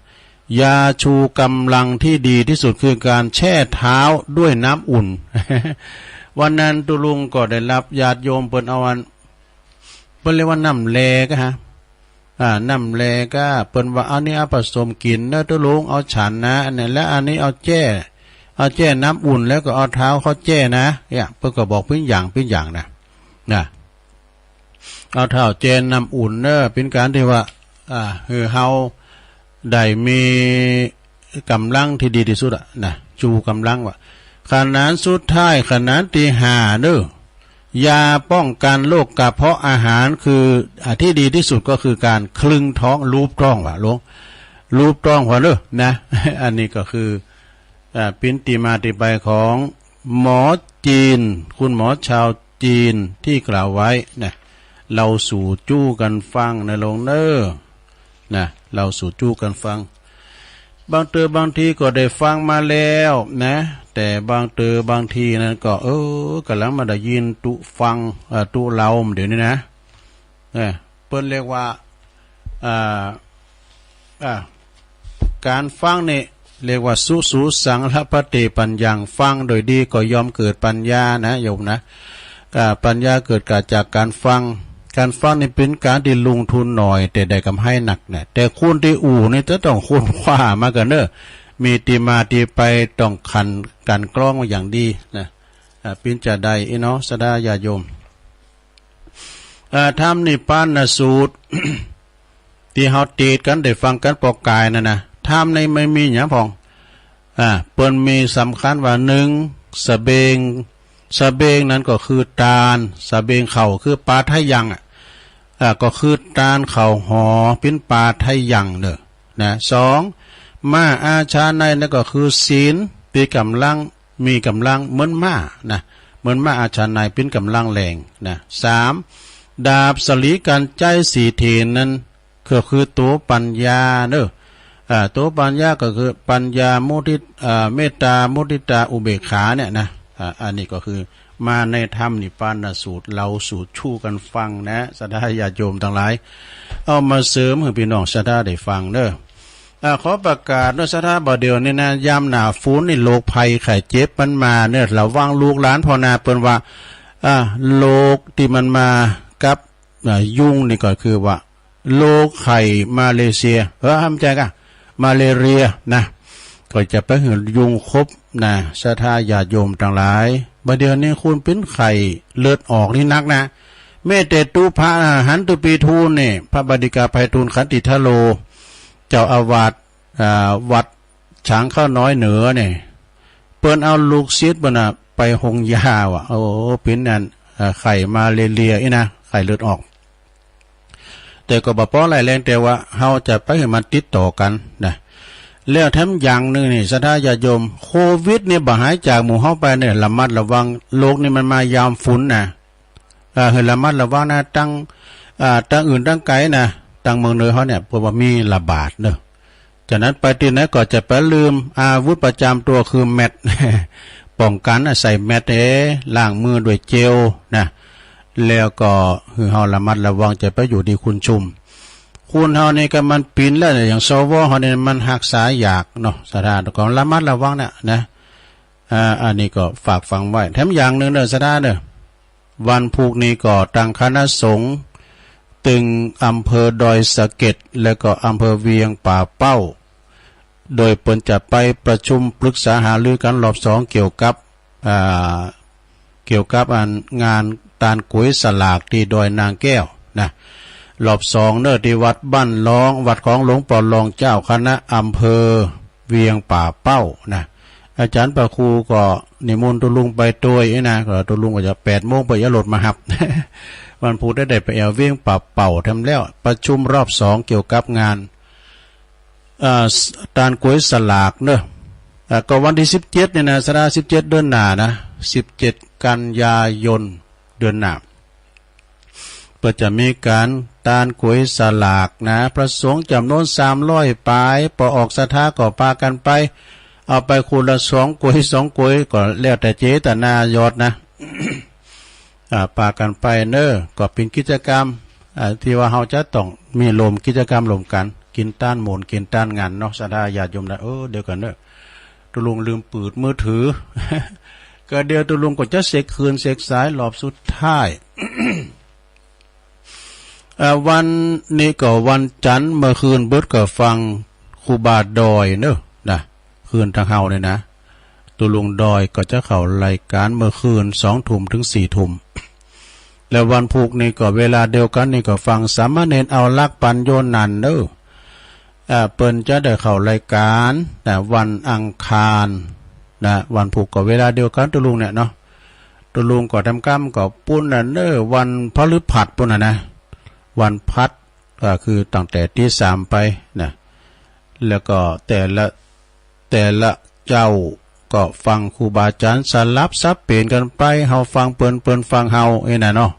ยาชูก๋ำลังตี้ดีตี้สุดคือก๋านแช่เท้าด้วยน้ำอุ่น วันนั้นตุ๊ลุงก็ได้ฮับญาติโยมเปิ้นเอาอัน เปิ้นเรียกว่าน้ำแร่ก็ฮะ อ่า น้ำแร่ก็ เปิ้นว่าอันนี้เอาผสมกิ๋นเน่อตุ๊ลุง เอาฉันนะ อันนี้ แล้วอันนี้เอาแจ้ เอาแจ้น้ำอุ่น แล้วก็เอาเท้าเข้าแจ้นะ เนี่ย เปิ้นก็บอกเป๋นอย่าง เป๋นอย่างนะ นะ เอาเท้าแจ้น้ำอุ่นเน่อ เป๋นก๋านตี้ว่า อ่า หื้อเฮาได้มีก๋ำลังตี้ดีตี้สุดอะนะ ชูก๋ำลังว่า ขนานสุดท้าย ขนานตี้ห้าเน่อ ยาป้องกั๋นโรคกระเพาะอาหาร คือ อ่า ตี้ดีตี้สุดก็คือก๋านคลึงท้อง ลูบต๊องว่า ลูบต๊องว่าเน่อนะ อันนี้ก็คือ อ่า เป๋นตี้มาตี้ไปของหมอจีน คุณหมอชาวจีนตี้กล่าวไว้นะ เล่าสู่จู้กั๋นฟังนะโลงเน่อ นะ เล่าสู่จู้กั๋นฟัง บางเต๋อบางทีก็ได้ฟังมาแล้วนะ แต่บางเต๋อบางทีนั้นก็ เออ ก่ำลังมาได้ยินตุ๊ฟัง เอ่อ ตุ๊เล่าเดี๋ยวนี้นะ เออ เปิ้นเรียกว่า อ่า อ่า ก๋านฟังนี่เรียกว่า สุสุสัง ละภัตติปัญญัง ฟังโดยดีก็ย่อมเกิดปัญญานะโยมนะ อ่า ปัญญาเกิดจากก๋านฟัง ก๋านฟังนี่เป๋นก๋านตี้ลงทุนหน่อย แต่ได้กำไรนักนะ แต่คนตี้อู้นี่จะต้องค้นคว้ามาก่อนเน่อ มีตี้มาตี้ไป ต้องคันกลั่นกรองมาอย่างดีนะ อ่า เป๋นจาใดอี้เนาะ ศรัทธาญาติโยม อ่า ธรรมนิพพานสูตร ตี้เฮาติดกั๋นได้ฟังกั๋นปอกก๋ายนั่นนะ ธรรมในไม่มีหยังพ่อง อ่า เปิ้นมีสำคัญว่า หนึ่ง สะเบง สะเบงนั้นก็คือตาน สะเบงข้าวคือปาทะยังอะ อ่า ก็คือตานข้าวห่อเป๋นปาทะยังเน่อ นะ สอง ม้าอาชาไนยนั้นก็คือศีล ตี้ก๋ำลัง มีก๋ำลังเหมือนม้านะ เหมือนม้าอาชาไนยเป๋นก๋ำลังแรงนะ สาม ดาบสลีกัญไชยสีเถนนั้น ก็คือตั๋วปัญญาเน่อ อ่า ตั๋วปัญญาก็คือปัญญามุทิต- อ่า เมตตา มุทิตา อุเบกขาเนี่ยนะ อ่า อันนี้ก็คือมาในธรรมนิพพานสูตร เล่าสู่จู้กั๋นฟังนะ ศรัทธาญาติโยมตังหลาย เอามาเสริมหื้อปี้น้องศรัทธาได้ฟังเน่อ อ่า ขอประกาศเน่อศรัทธา บ่าเดี่ยวนี้นะ ยามหน้าฝนนี่โรคภัยไข้เจ็บมันมาเน่อ ระวังลูกหลานพ่องนา เปิ้นว่า อ่า โรคตี้มันมากับ อ่า ยุงนี่ก็คือว่า โรคไข้มาเลเซีย เออ บ่ใจ้ก่ะ มาเลเรียนะ ก็จะไปหื้อยุงขบนะ ศรัทธาญาติโยมตังหลาย บ่าเดี่ยวนี้คนเป๋นไข้เลือดออกนี่นักนะ แม้แต่ตุ๊พระอรหันตุปีทูลนี่ พระบาสิกาไพฑูรย์ขันติทโร เจ้าอาวาส อ่า วัดฉางข้าวน้อยเหนือเนี่ย เปิ้นเอาลูกศิษย์เปิ้นน่ะไปฮงยาว่ะ โอ้ เป๋นอัน เอ่อ ไข้มาเลเรียอี้นะ ไข้เลือดออก แต่ก็บ่ปอร้ายแรง แต่ว่าเฮาจะไปหื้อมันติดต่อกั๋นนะ แล้วแถมอย่างนึ่งนี่ ศรัทธาญาติโยม โควิดเนี่ยบ่หายจากหมู่เฮาไปเนี่ย ระมัดระวัง โรคนี่มันมายามฝนนะ อ่า หื้อระมัดระวังนะ ตัง อ่า ตังอื่นตังไกลนะ ตังเมืองเหนือเฮาเนี่ย เพราะว่ามีระบาดเน่อ ฉะนั้นไปตี้ไหนก็จะไปลืมอาวุธประจำตั๋วคือแมสก์ ป้องกั๋นนะ ใส่แมสก์เอ ล้างมือด้วยเจลนะ แล้วก็หื้อเฮาระมัดระวัง จะไปอยู่ตี้คนชุม กุลเฮานี่ก็มันปิ๋นแล้วเนี่ย อย่าง สว เฮานี่มันฮักษายากเนาะ ศรัทธา ก็ระมัดระวังเนี่ยนะ อ่า อันนี้ก็ฝากฝังไว้ แถมอย่างนึ่งเน่อ ศรัทธาเน่อ วันพูกนี้ก็ตางคณะสงฆ์ตึงอำเภอดอยสะเก็ด และก็อำเภอเวียงป่าเป้า โดยเปิ้นจะไปประชุมปรึกษาหารือกั๋นรอบสองเกี่ยวกับ อ่า เกี่ยวกับอันงานตานก๋วยสลากตี้ดอยนางแก้วนะ รอบสองเน่อ ตี้วัดบ้านลอง วัดของหลวงป้อลองเจ้าคณะอำเภอเวียงป่าเป้านะ อาจ๋ารย์พระครูก็นิมนต์ตุ๊ลุงไปตวยนะ ก็ตุ๊ลุงก็จะแปดโมงไปเอารถมาฮับ วันพูกได้ ได้ไปแอ่วเวียงป่าเป้าแถมแล้ว ประชุมรอบสองเกี่ยวกับงาน อ่า ตานก๋วยสลากเน่อ อ่า ก็วันตี้สิบเจ็ดนี่นะ ศรัทธา สิบเจ็ดเดือนหน้านะ สิบเจ็ดกันยายนเดือนหน้า เปิ้นจะมีก๋านตานก๋วยสลากนะ พระสงฆ์จ๋ำนวนสามร้อยปาย ปอออกศรัทธาก็ปากั๋นไป เอาไปคนละสองก๋วยสองก๋วย ก็แล้วแต่เจตนายอดนะ อ่า ปากั๋นไปเน่อ ก็เป๋นกิจกรรม อ่า ตี้ว่าเฮาจะต้องมีร่วมกิจกรรมร่วมกั๋น กิ๋นตานหมู่กิ๋นตานหงานเนาะ ศรัทธาญาติโยมนะ เออ เดี๋ยวก่อนเน่อ ตุ๊ลุงลืมปืดมือถือ ก็เดี๋ยวตุ๊ลุงก็จะเสกคืนเสกสายรอบสุดท้าย เอ่อ วันนี้ก็วันจันทร์ เมื่อคืนเบิดก็ฟังครูบาดอยเน่อ นะ คืนตางเฮาเนี่ยนะ ตุ๊ลุงดอยก็จะเข้ารายก๋านเมื่อคืนสองทุ่มเถิงสี่ทุ่ม แล้ววันพูกนี้ก็เวลาเดียวกั๋นนี่ก็ฟังสามเณรเอาลักษณ์ปั๋นโยนันเน่อ อ่า เปิ้นจะได้เข้ารายก๋านนะ วันอังคารนะ วันพูกก็เวลาเดียวกั๋นตุ๊ลุงเนี่ยเนาะ ตุ๊ลุงก็ทำกรรมก็ปู๊นน่ะเน่อ วันพฤหัสปู๊นน่ะนะ วันพฤหัส ก็คือตั้งแต่ตีสามไปนะ แล้วก็แต่ละ แต่ละเจ้าก็ฟังครูบาอาจ๋ารย์สลับสับเปลี่ยนกั๋นไป เฮาฟังเปิ้น เปิ้นฟังเฮา เอ้ยน่ะเนาะ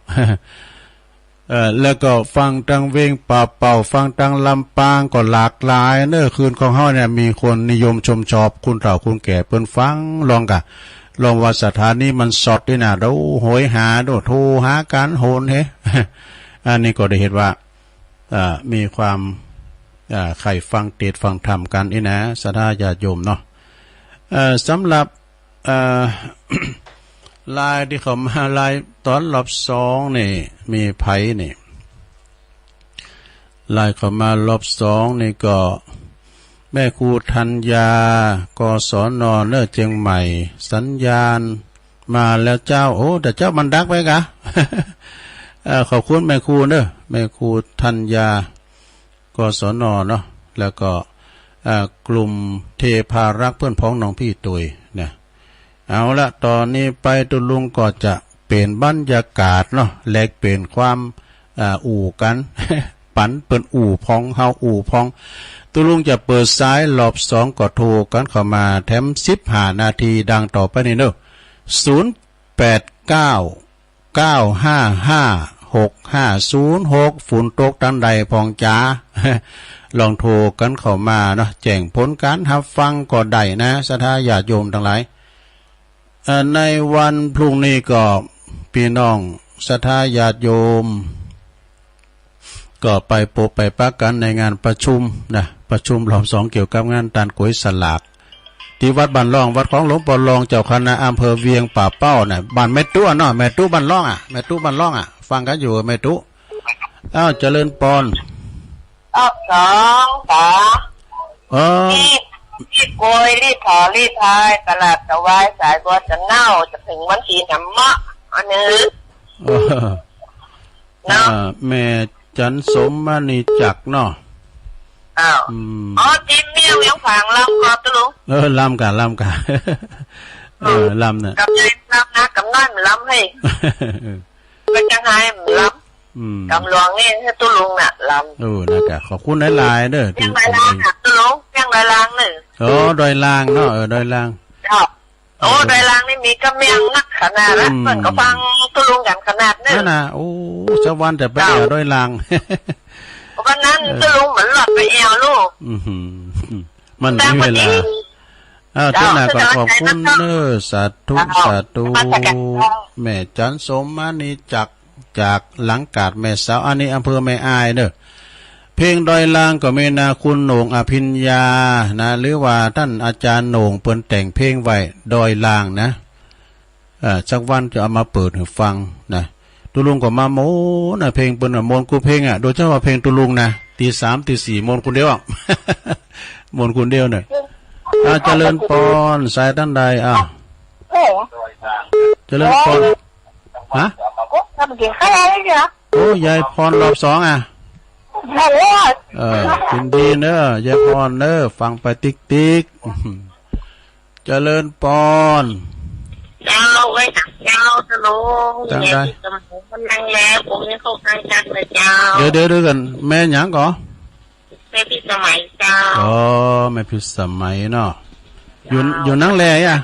เอ่อ แล้วก็ฟังตางเวียงป่าเป้า ฟังตางลำปางก็หลากหลายเน่อ คืนของเฮาเนี่ยมีคนนิยมชมชอบ คนเฒ่าคนแก่เปิ้นฟังลองกะ ลองว่าสถานีมันสดนี่น่ะ เดี๋ยวโหยหา เดี๋ยวโทรหากั๋นโหนเฮ อันนี้ก็ได้เห็นว่า อ่า มีความ อ่า ใค่ฟังเตสน์ฟังธรรมกั๋นนี่นะ ศรัทธาญาติโยมเนาะ เอ่อ สำหรับ เอ่อ ไลน์ตี้เข้ามา ไลน์ต๋อนรอบสองนี่ มีใผนี่ ไลน์เข้ามารอบสองนี่ก็ แม่ครูธัญญา กศน เน่อ เจียงใหม่ สัญญาณมาแล้วเจ้า โอ้ แต่เจ้ามันดักไปกะ เอ่อ ขอบคุณแม่ครูเน่อ แม่ครูธัญญา กศน เนาะ แล้วก็ เอ่อ กลุ่มเทพารักษ์เปื้อนพ้องน้องพี่ตวยนะ เอาละ ต๋อนนี้ไปตุ๊ลุงก็จะเปลี่ยนบรรยากาศเนาะ แลกเปลี่ยนความ อ่า อู้กั๋น ปั๋นเปิ้นอู้พ่อง เฮาอู้พ่อง ตุ๊ลุงจะเปิดสายรอบสองก็โทรกั๋นเข้ามาแถมสิบห้านาทีดังต่อไปนี้เนาะ ศูนย์แปดเก้า เก้าห้าห้า หกห้าศูนย์หก ฝนตกตังใดพ่องจ๋า ลองโทรกั๋นเข้ามาเนาะ แจ้งผลก๋านฮับฟังก็ได้นะ ศรัทธาญาติโยมตังหลาย เอ่อ ในวันพรุ่งนี้ก็ปี้น้องศรัทธาญาติโยม ก็ไปปบไปปะกั๋นในงานประชุมนะ ประชุมรอบสองเกี่ยวกับงานตานก๋วยสลาก ตี้วัดบ้านล่อง วัดของหลวงป้อล่อง เจ้าคณะอำเภอเวียงป่าเป้าน่ะ บ้านแม่ตุ๊เนาะ แม่ตุ๊บ้านล่องอะ แม่ตุ๊บ้านล่องอะ ฟังกั๋นอยู่แม่ตุ๊ อ้าว เจริญปอน รอบสอง ต๋า เออ รีบ รีบโกย รีบถอ รีบพาย ตลาดตะวาย สายบัวจะเน่า จะเถิงวันศีลธรรมะ อันนี้ เออ เนาะ อ่า แม่จันสมมณีจักรเนาะ อ้าว อืม อ๋อ ตี้เมียงเวียงผางลำก่อตุ๊ลุง เออ ลำก่ะ ลำก่ะ เออ ลำน่ะ กำใหญ่ลำนะ กำน้อยบ่ลำเฮ้ย เออ ก็จะหายบ่ลำ อืม กำหลวงนี่หื้อตุ๊ลุงน่ะลำ เออ นะจ๊ะ ขอบคุณหลายๆ เด้อ เวียงดอยลางน่ะ ตุ๊ลุง เวียงดอยลางเน่อ อ๋อ ดอยลางเนาะ เออ ดอยลาง เจ้า โอ้ เออ ดอยลางนี่มีกำเมียงนักขนาดละ อืม เปิ้นก็ฟังตุ๊ลุงกั๋นขนาดเน่อ นั่นน่ะ โอ้ สักวันจะไปแอ่วดอยลาง เจ้า วันนั้น เออ ตุ๊ลุงบ่รอดไปแอ่วลูก อื้อหือ มันมีเวลา อ้าว เจ้า เจ้าหน้าก็ขอบคุณเน่อ สาธุ เจ้า สาธุ นมัสการเจ้า แม่จันสมมณีจักร จากหลังกาดแม่สาว อันนี้อำเภอแม่อายเน่อ เพลงดอยลางก็มีนะ คุณโหน่ง อภิญญา นะ หรือว่าต้านอาจ๋ารย์โหน่งเปิ้นแต่งเพลงไว้ ดอยลางนะ เอ่อ สักวันจะเอามาเปิดหื้อฟังนะ ตุ๊ลุงก็มาม่วนนะ เพลงเปิ้นน่ะม่วนกู้เพลงอะ โดยเฉพาะเพลงตุ๊ลุงนะ ตีสามตีสี่ม่วนคนเดียวอะ ม่วนคนเดียวเนี่ย อ่า เจริญปอน สายต้านใด อ่ะ โอ้ เจริญปอน ฮะ โอ้ ทำกิ๋นข้าวแล้วเหรอ โอ้ ยายพรรอบสองอะ ฮัลโหล เออ ยินดีเน้อ ยายพรเน้อ ฟังไปติ๊กๆ เจริญปอน เจ้า ไหว้สักเจ้า ตุ๊ลุง ตั้งได้ แม่พิสมัยมันนั่งแล้ว ผมยังเข้าข้างจักเลยเจ้า เดี๋ยว เดี๋ยว เดี๋ยวก่อน แม่หยังก่อ แม่พิสมัยเจ้า อ๋อ แม่พิสมัยเนาะ อยู่ เจ้า อยู่นางแลอะ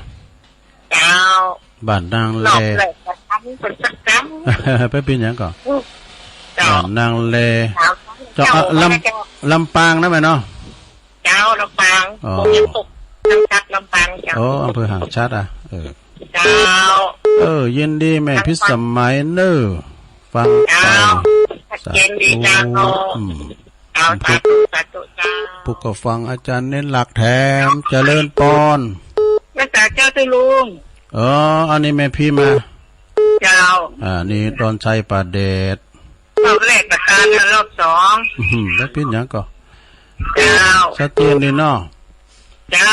เจ้า บ้านนางแล นอกแลกระทันเป็นสักครั้ง ไปเป๋นหยังก่อ เจ้า บ้านนางแล เจ้า เอ่อ ลำ เจ้า ลำปางนะแม่เนาะ เจ้า ลำปาง อ๋อ ผมยังตกทางจักลำปางเจ้า อ๋อ อำเภอหางชัดอะ เออ เจ้า เออ ยินดีแม่พิสมัยเน้อ ฟังไป เจ้า สาธุ ยินดีเจ้า อืม เอา สาธุ สาธุเจ้า ผู้ก็ฟังอาจ๋ารย์เน้นหลักแถม เจริญปอน ไหว้สาเจ้าตุ๊ลุง เออ อันนี้แม่พิมพ์มา เจ้า อ่า นี่ดอนชัยป่าแดด รอบแรกก็ตามแล้ว รอบสอง อื้อหือ แล้วเป๋นหยังก่อ เจ้า ชัดเจนดีเนาะ เจ้า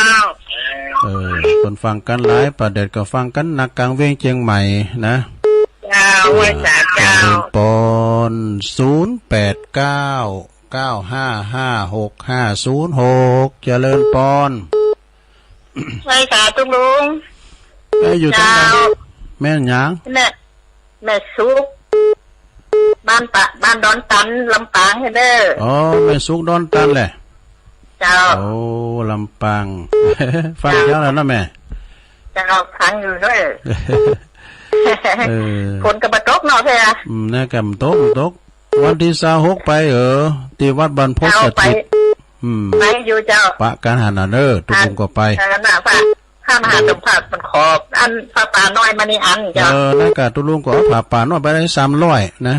เออ คนฟังกั๋นหลาย ป่าแดดก็ฟังกั๋นนัก ก๋างเวียงเจียงใหม่นะ เจ้า ไหว้สาเจ้า เจริญปอน ศูนย์แปดเก้า เก้าห้าห้า หกห้าศูนย์หก เจริญปอน ไหว้สาตุ๊ลุง เอ้ย อยู่ตรงไหน เจ้า แม่หยัง เนี่ย แม่สุก บ้านปะ บ้านดอนตัน ลำปางเน้อ อ๋อ แม่สุกดอนตันแหละ เจ้า โอ้ ลำปาง ฟังเจ้าแล้วนะแม่ เจ้า ฟังอยู่เน้อ เออ ฝนก็บ่ตกเนาะเจ้า อืม นะ ก็บ่ตก บ่ตก วันตี้ซาวหกไป เออ ตี้วัดบรรพตสถิต เจ้า ไป อืม ไปอยู่เจ้า ปะกั๋นหันน่ะเน้อ ตุ๊ลุงก็ไป เออ น่ะ พระ พระมหาสมภารมันขอ อันผ้าป่าน้อยมานี่อันเจ้า เออ นั่นก็ตุ๊ลุงก็เอาผ้าป่าน้อยไปได้สามร้อยนะ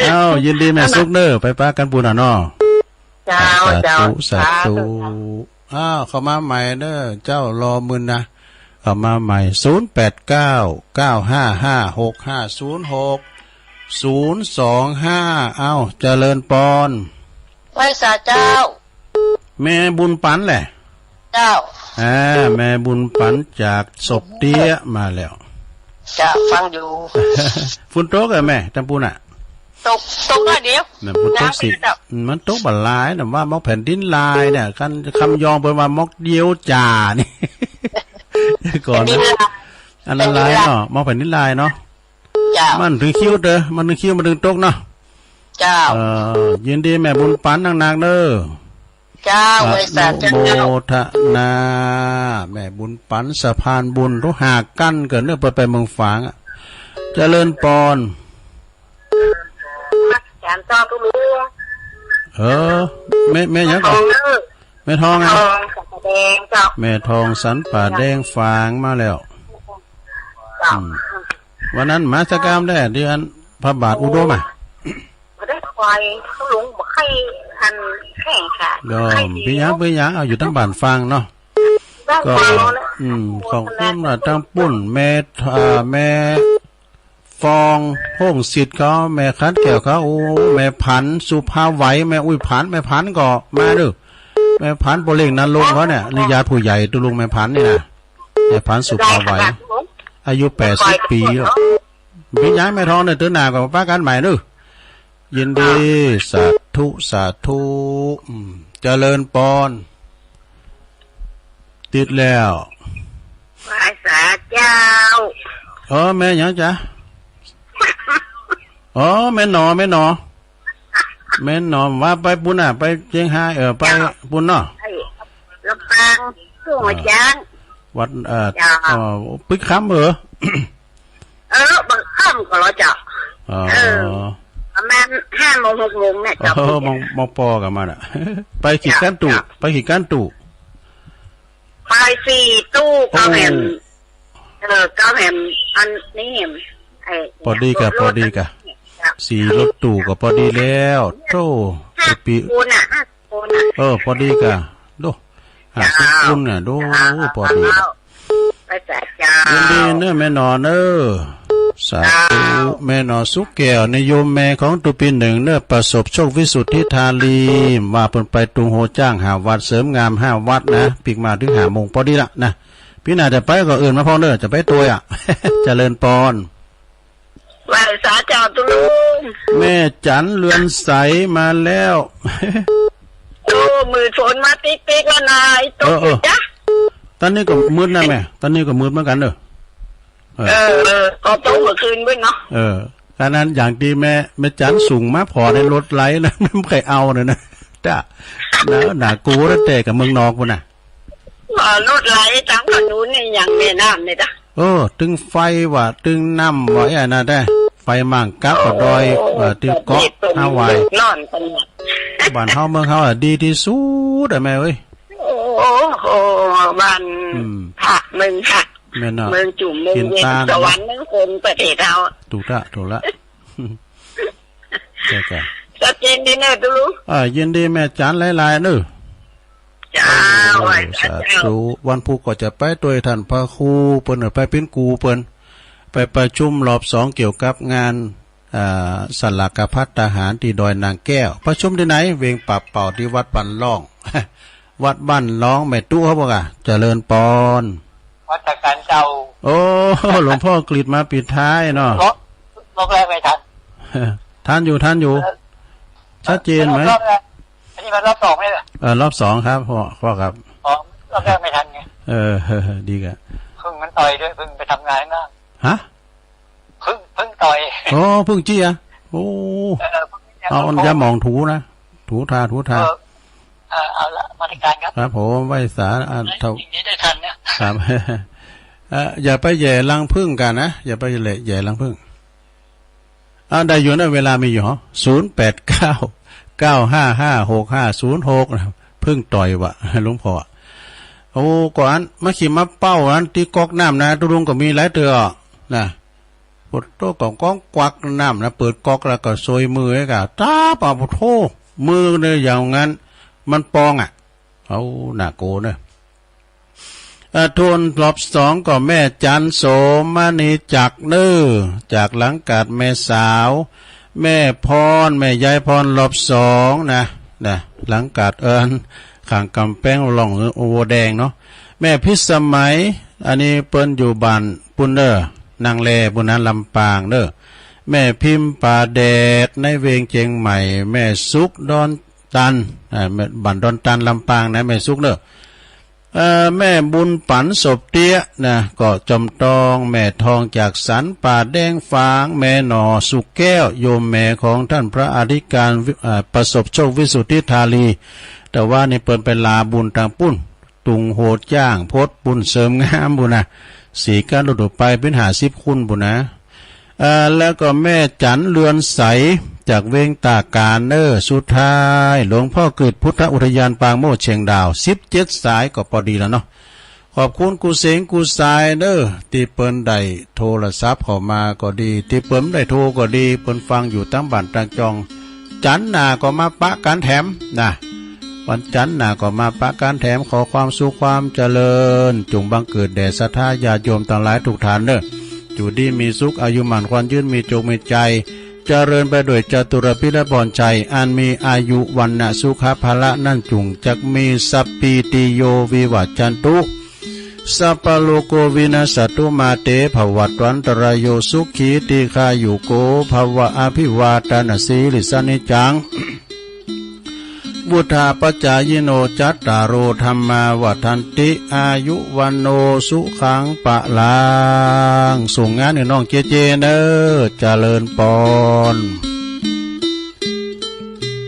เอ้า ยินดีแม่สุกเน้อ ไปปะกั๋นปู้นน่ะเนาะ เจ้า สาธุ เจ้า สาธุ สาธุ อ้าว เข้ามาใหม่เน้อ เจ้า รอมื้อนะ เข้ามาใหม่ ศูนย์แปดเก้า เก้าห้าห้า หกห้าศูนย์หก ศูนย์สองห้า เอ้า เจริญปอน ไหว้สาเจ้า แม่บุญปั๋นแหละ เจ้า อ่า แม่บุญปั๋นจากศพเตี้ยมาแล้ว เจ้า ฟังอยู่ ฝนตกอะแม่ ตางปู้นน่ะ ตก ตกน้อยเดียว แม่น ฝนตกสิ น้ำไม่ได้ตก มันตกบ่หลายน่ะ ว่าหมอกแผ่นดินลายเนี่ย คันคำยองเปิ้นว่าหมอกเดียวจ่านี่ ก่อนนะ แผ่นดินลาย อันนั้นลายเนาะ หมอกแผ่นดินลายเนาะ เจ้า มันถึงคิ้วเด้อ มันถึงคิ้ว มันถึงตกเนาะ เจ้า เอ่อ ยินดีแม่บุญปั๋นนักๆ เน้อ เจ้า อนุโม ไหว้สาเจ้า ทนา แม่บุญปั๋นสะพานบุญ ตุ๊ห้ากั้นเกิดเน้อ ไป ไปเมืองฝางอะ เจริญปอน อาจ๋ารย์เจ้าตุ๊ลุง เออ แม่ แม่หยังก่อ แม่ทองเน้อ แม่ทองอะ ทองสันป่าแดงเจ้า แม่ทองสันป่าแดงฝางมาแล้ว เจ้า อืม วันนั้นมาสักกำได้ เดือนพระบาทอุดมอะ บ่ได้ไป ตุ๊ลุงบ่ใค่อันแข่งค่ะ บ่ใค่ดี เป๋นหยัง เป๋นหยัง เอา อยู่ตางบ้านฟังเนาะ บ้าน ก็ ฟังเนาะ อืม ขอบคุณนะ ตางปุ้น แม่ อ่า แม่ฟอง พงษ์สิทธิ์เขา แม่ขันแก้วเขา โอ้ แม่ผัน สุภาไหว แม่อุ้ยผัน แม่ผันก็มาเน้อ แม่ผัน ป้อเล็กนรงค์เขาเนี่ย นี่ญาติผู้ใหญ่ตุ๊ลุง แม่ผันนี่นะ แม่ผัน สุภาไหว อายุแปดสิบปีแล้ว เป๋นหยังแม่ทองเน้อ เตื้อหน้าก็ปะกั๋นใหม่เน้อ ยินดี สาธุ สาธุ อืม เจริญปอน ติดแล้ว ไหว้สาเจ้า เออ แม่หยังจ๊ะ อ๋อ แม่หนอ แม่หนอ แม่หนอ ว่าไปปู้นน่ะ ไปเจียงฮาย เออ ไป เจ้า ปู้นเนาะ ไปลำปาง ทุ่งหัวช้าง วัด เอ่อ เจ้า เอ่อ ปิ๊กคำเหรอ เออ บางค่ำก็เหรอเจ้า อ๋อ เออ ประมาณห้าโมงหกโมงเนี่ยเจ้า เออ มอง มองปอกับมันอะ ไปกี่ เจ้า กั้นตู่ เจ้า ไปกี่กั้นตู่ ไปสี่ตู้ โอ้ เก้าแหม เออ เก้าแหม อันนี้แหม ไอ้ ปอดีกะ รถ ปอดีกะ รถ สี่รถตู้ก็ปอดีแล้ว โธ่ ห้า ไปปี คนน่ะ ห้า คนน่ะ เออ ปอดีก่ะ โธ่ ห้าสิบ เจ้า คนน่ะ โธ่ เจ้า ปอดี เจ้า พระสาเจ้า ยินดีเน้อแม่หนอเน้อ สาธุ เจ้า แม่หนอสุขแก้ว นี่โยมแม่ของตุ๊ปีหนึ่งเน้อ ประสบโชควิสุทธิธารี ว่าเปิ้นไปตุงโฮจ้างห้าวัด เสริมงามห้าวัดนะ ปิ๊กมาเถิงห้าโมงปอดีละนะ ปี๋หน้าจะไปก็เอิ้นมาพ่องเน้อ จะไปตวยอะ เจริญปอน ไหว้สาเจ้าตุ๊ลุง แม่จันเรือนใสมาแล้ว โอ้ มืดฝนมาปิ๊กๆ แล้วนะ ไอ้ตุ๊ก เออ เออ จ๊ะ ตอนนี้ก็มืดนะแม่ ตอนนี้ก็มืดเหมือนกั๋นเน้อ เออ เออ เออ ก็ตกเมื่อคืนเบิ่งเนาะ เออ อันนั้นอย่างตี้แม่ แม่จันส่งมาผ่อในรถไถนะ มันบ่ใค่เอาเลยนะ จ้ะ หนา หนากลัวตั้งแต่กับเมืองนอกปู๊นน่ะ เออ รถไถต๋ามถนนนี่อย่างแม่น้ำนี่จ้ะ เออ ตึงไฟว่ะ ตึงน้ำว่ะ ไอ้อันนั้นแต๊ ไฟม่างก๊าบกับดอย โอ้ เออ ตึงเกาะ ประเทศเปิ้น ฮาวาย เดือดร้อนขนาด บ้านเฮาเมืองเฮาอะดีตี้สุดอะแม่เอ้ย โอ้โห บ้าน อืม พระเมืองพระ แม่นเนาะ เมืองจุ่มเมืองเย็น กิ๋นตาน สวรรค์เมืองคนประเทศเฮา ถูกละ ถูกละ ใจ้จ้ะ ชัดเจนดีเน้อตุ๊ลุง อ่า ยินดีแม่จันหลายๆ เน้อ เจ้า เออ ไหว้สาเจ้า สาธุ วันพุธก็จะไปตวยต้านพระครูเปิ้นเน้อ ไปเป๋นครูเปิ้น ไปประชุมรอบสองเกี่ยวกับงาน อ่า สลากภัตตาหารตี้ดอยนางแก้ว ประชุมตี้ไหน เวงป่าเป่า ตี้วัดบ้านล่อง วัดบ้านล่อง แม่ตุ๊เฮาบอกอะ เจริญปอน นมัสการเจ้า โอ้ หลวงพ่อกฤษมาปิดท้ายเนาะ รอบ รอบแรกไม่ทัน ทันอยู่ ทันอยู่ เออ ชัดเจนไหม รอบแรก อันนี้มันรอบสองไหมล่ะ เออ รอบสองครับ พ่อ พ่อครับ อ๋อ รอบแรกไม่ทันไง เออ ดีกะ ผึ้งมันต่อยด้วย ผึ้งไปทำงานข้างนอก ฮะ ผึ้ง ผึ้งต่อย โอ้ ผึ้งจี้อะ โอ้ เออ ผึ้งเนี่ย เอา ผึ้ง ยาหมองถูนะ ถูทา ถูทา เออ เออ เอาละ นมัสการครับ ครับผม ไหว้สา อ่า เอ้ย เท่า อย่างนี้ได้ทันเนี่ย ครับ เอ่อ อย่าไปแหย่รังผึ้งกั๋นนะ อย่าไปแหย่ แหย่รังผึ้ง อ่า ได้อยู่นะ เวลามีอยู่หรอ ศูนย์แปดเก้า เก้าห้าห้า หกห้าศูนย์หก นะ ผึ้งต่อยว่ะ หลวงพ่อ โอ้ ก่อนมาขีดมาเป้าอันตี้ก๊อกน้ำนะ ตุ๊ลุงก็มีหลายเตื้อนะ ปวดโต๊ะก็ก้องกวักน้ำนะ เปิดก๊อกแล้วก็ซวยมือไว้ก่ะ ต๊าบ เอา โธ่ มือเนี่ยอย่างนั้น มันปองอะ เอา หน้าโกเนอะ เอ่อ ทวนรอบสองก็แม่จันโสมมณีจักรเนอะ จากหลังกาดแม่สาว แม่พร แม่ยายพรรอบสองนะ นะ หลังกาดเอิ้น ข้างก๋ำแปงหล่องวัวแดงเนาะ แม่พิสมัย อันนี้เปิ้นอยู่บ้านปู๊นเนอะ นางแลปู๊นนะ ลำปางเนอะ แม่พิมพ์ป่าแดดในเวียงเจียงใหม่ แม่สุขดอนตัน อ่า แม่ บ้านดอนตันลำปางนะ แม่สุขเนอะ เอ่อ แม่บุญปั๋นสบเตี้ยนะ เกาะจอมตอง แม่ทองจากสัน ป่าแดงฝาง แม่หน่อสุขแก้ว โยมแม่ของต้านพระอธิการวิ เอ่อ ประสบโชควิสุทธิธารี แต่ว่านี่เปิ้นไปลาบุญตางปู๊น ตุงโฮจ้าง พดปู๊น เสริมงามปู๊นนะ สีก้าลุดไปเป๋นห้าสิบคนปู๊นนะ เอ่อ แล้วก็แม่จันเรือนใส จากเวียงตากานเนอะ สุดท้าย หลวงพ่อกฤษพุทธอุทยานปางโมกข์เชียงดาว สิบเจ็ดสายก็ปอดีแล้วเนาะ ขอบคุณกู้เสียงกู้สายเนอะ ตี้เปิ้นได้โทรศัพท์เข้ามาก็ดี ตี้เปิ้นบ่ได้โทรก็ดี เปิ้นฟังอยู่ตางบ้านตางจอง จันทร์หน้าก็มาปะกั๋นแถมนะ วันจันทร์หน้าก็มาปะกั๋นแถม ขอความสุขความเจริญ จงบังเกิดแด่ศรัทธาญาติโยมตังหลายกู้ต้านเนอะ อยู่ดีมีสุข อายุหมั้นขวัญยืน มีโจคมีชัย เจริญไปด้วยจตุรพิธพรชัย อันมีอายุ วรรณะ สุขะ พละ นั้นจุ่งจักมี สัพพีติโย วิวัชชันตุ สัพพะโรโค วินัสสะตุ มาเต ภวัตวันตะราโย สุขี ทีฆายุโก ภะวะ อะภิวาทะนะสีลิสสะ นิจจัง วุฑฒาปะจายิโน จัตตาโร ธัมมา วัฑฒันติ อายุ วัณโณ สุขัง พะลัง ส่งงานหื้อน้องเจเจเนอะ เจริญปอน เจ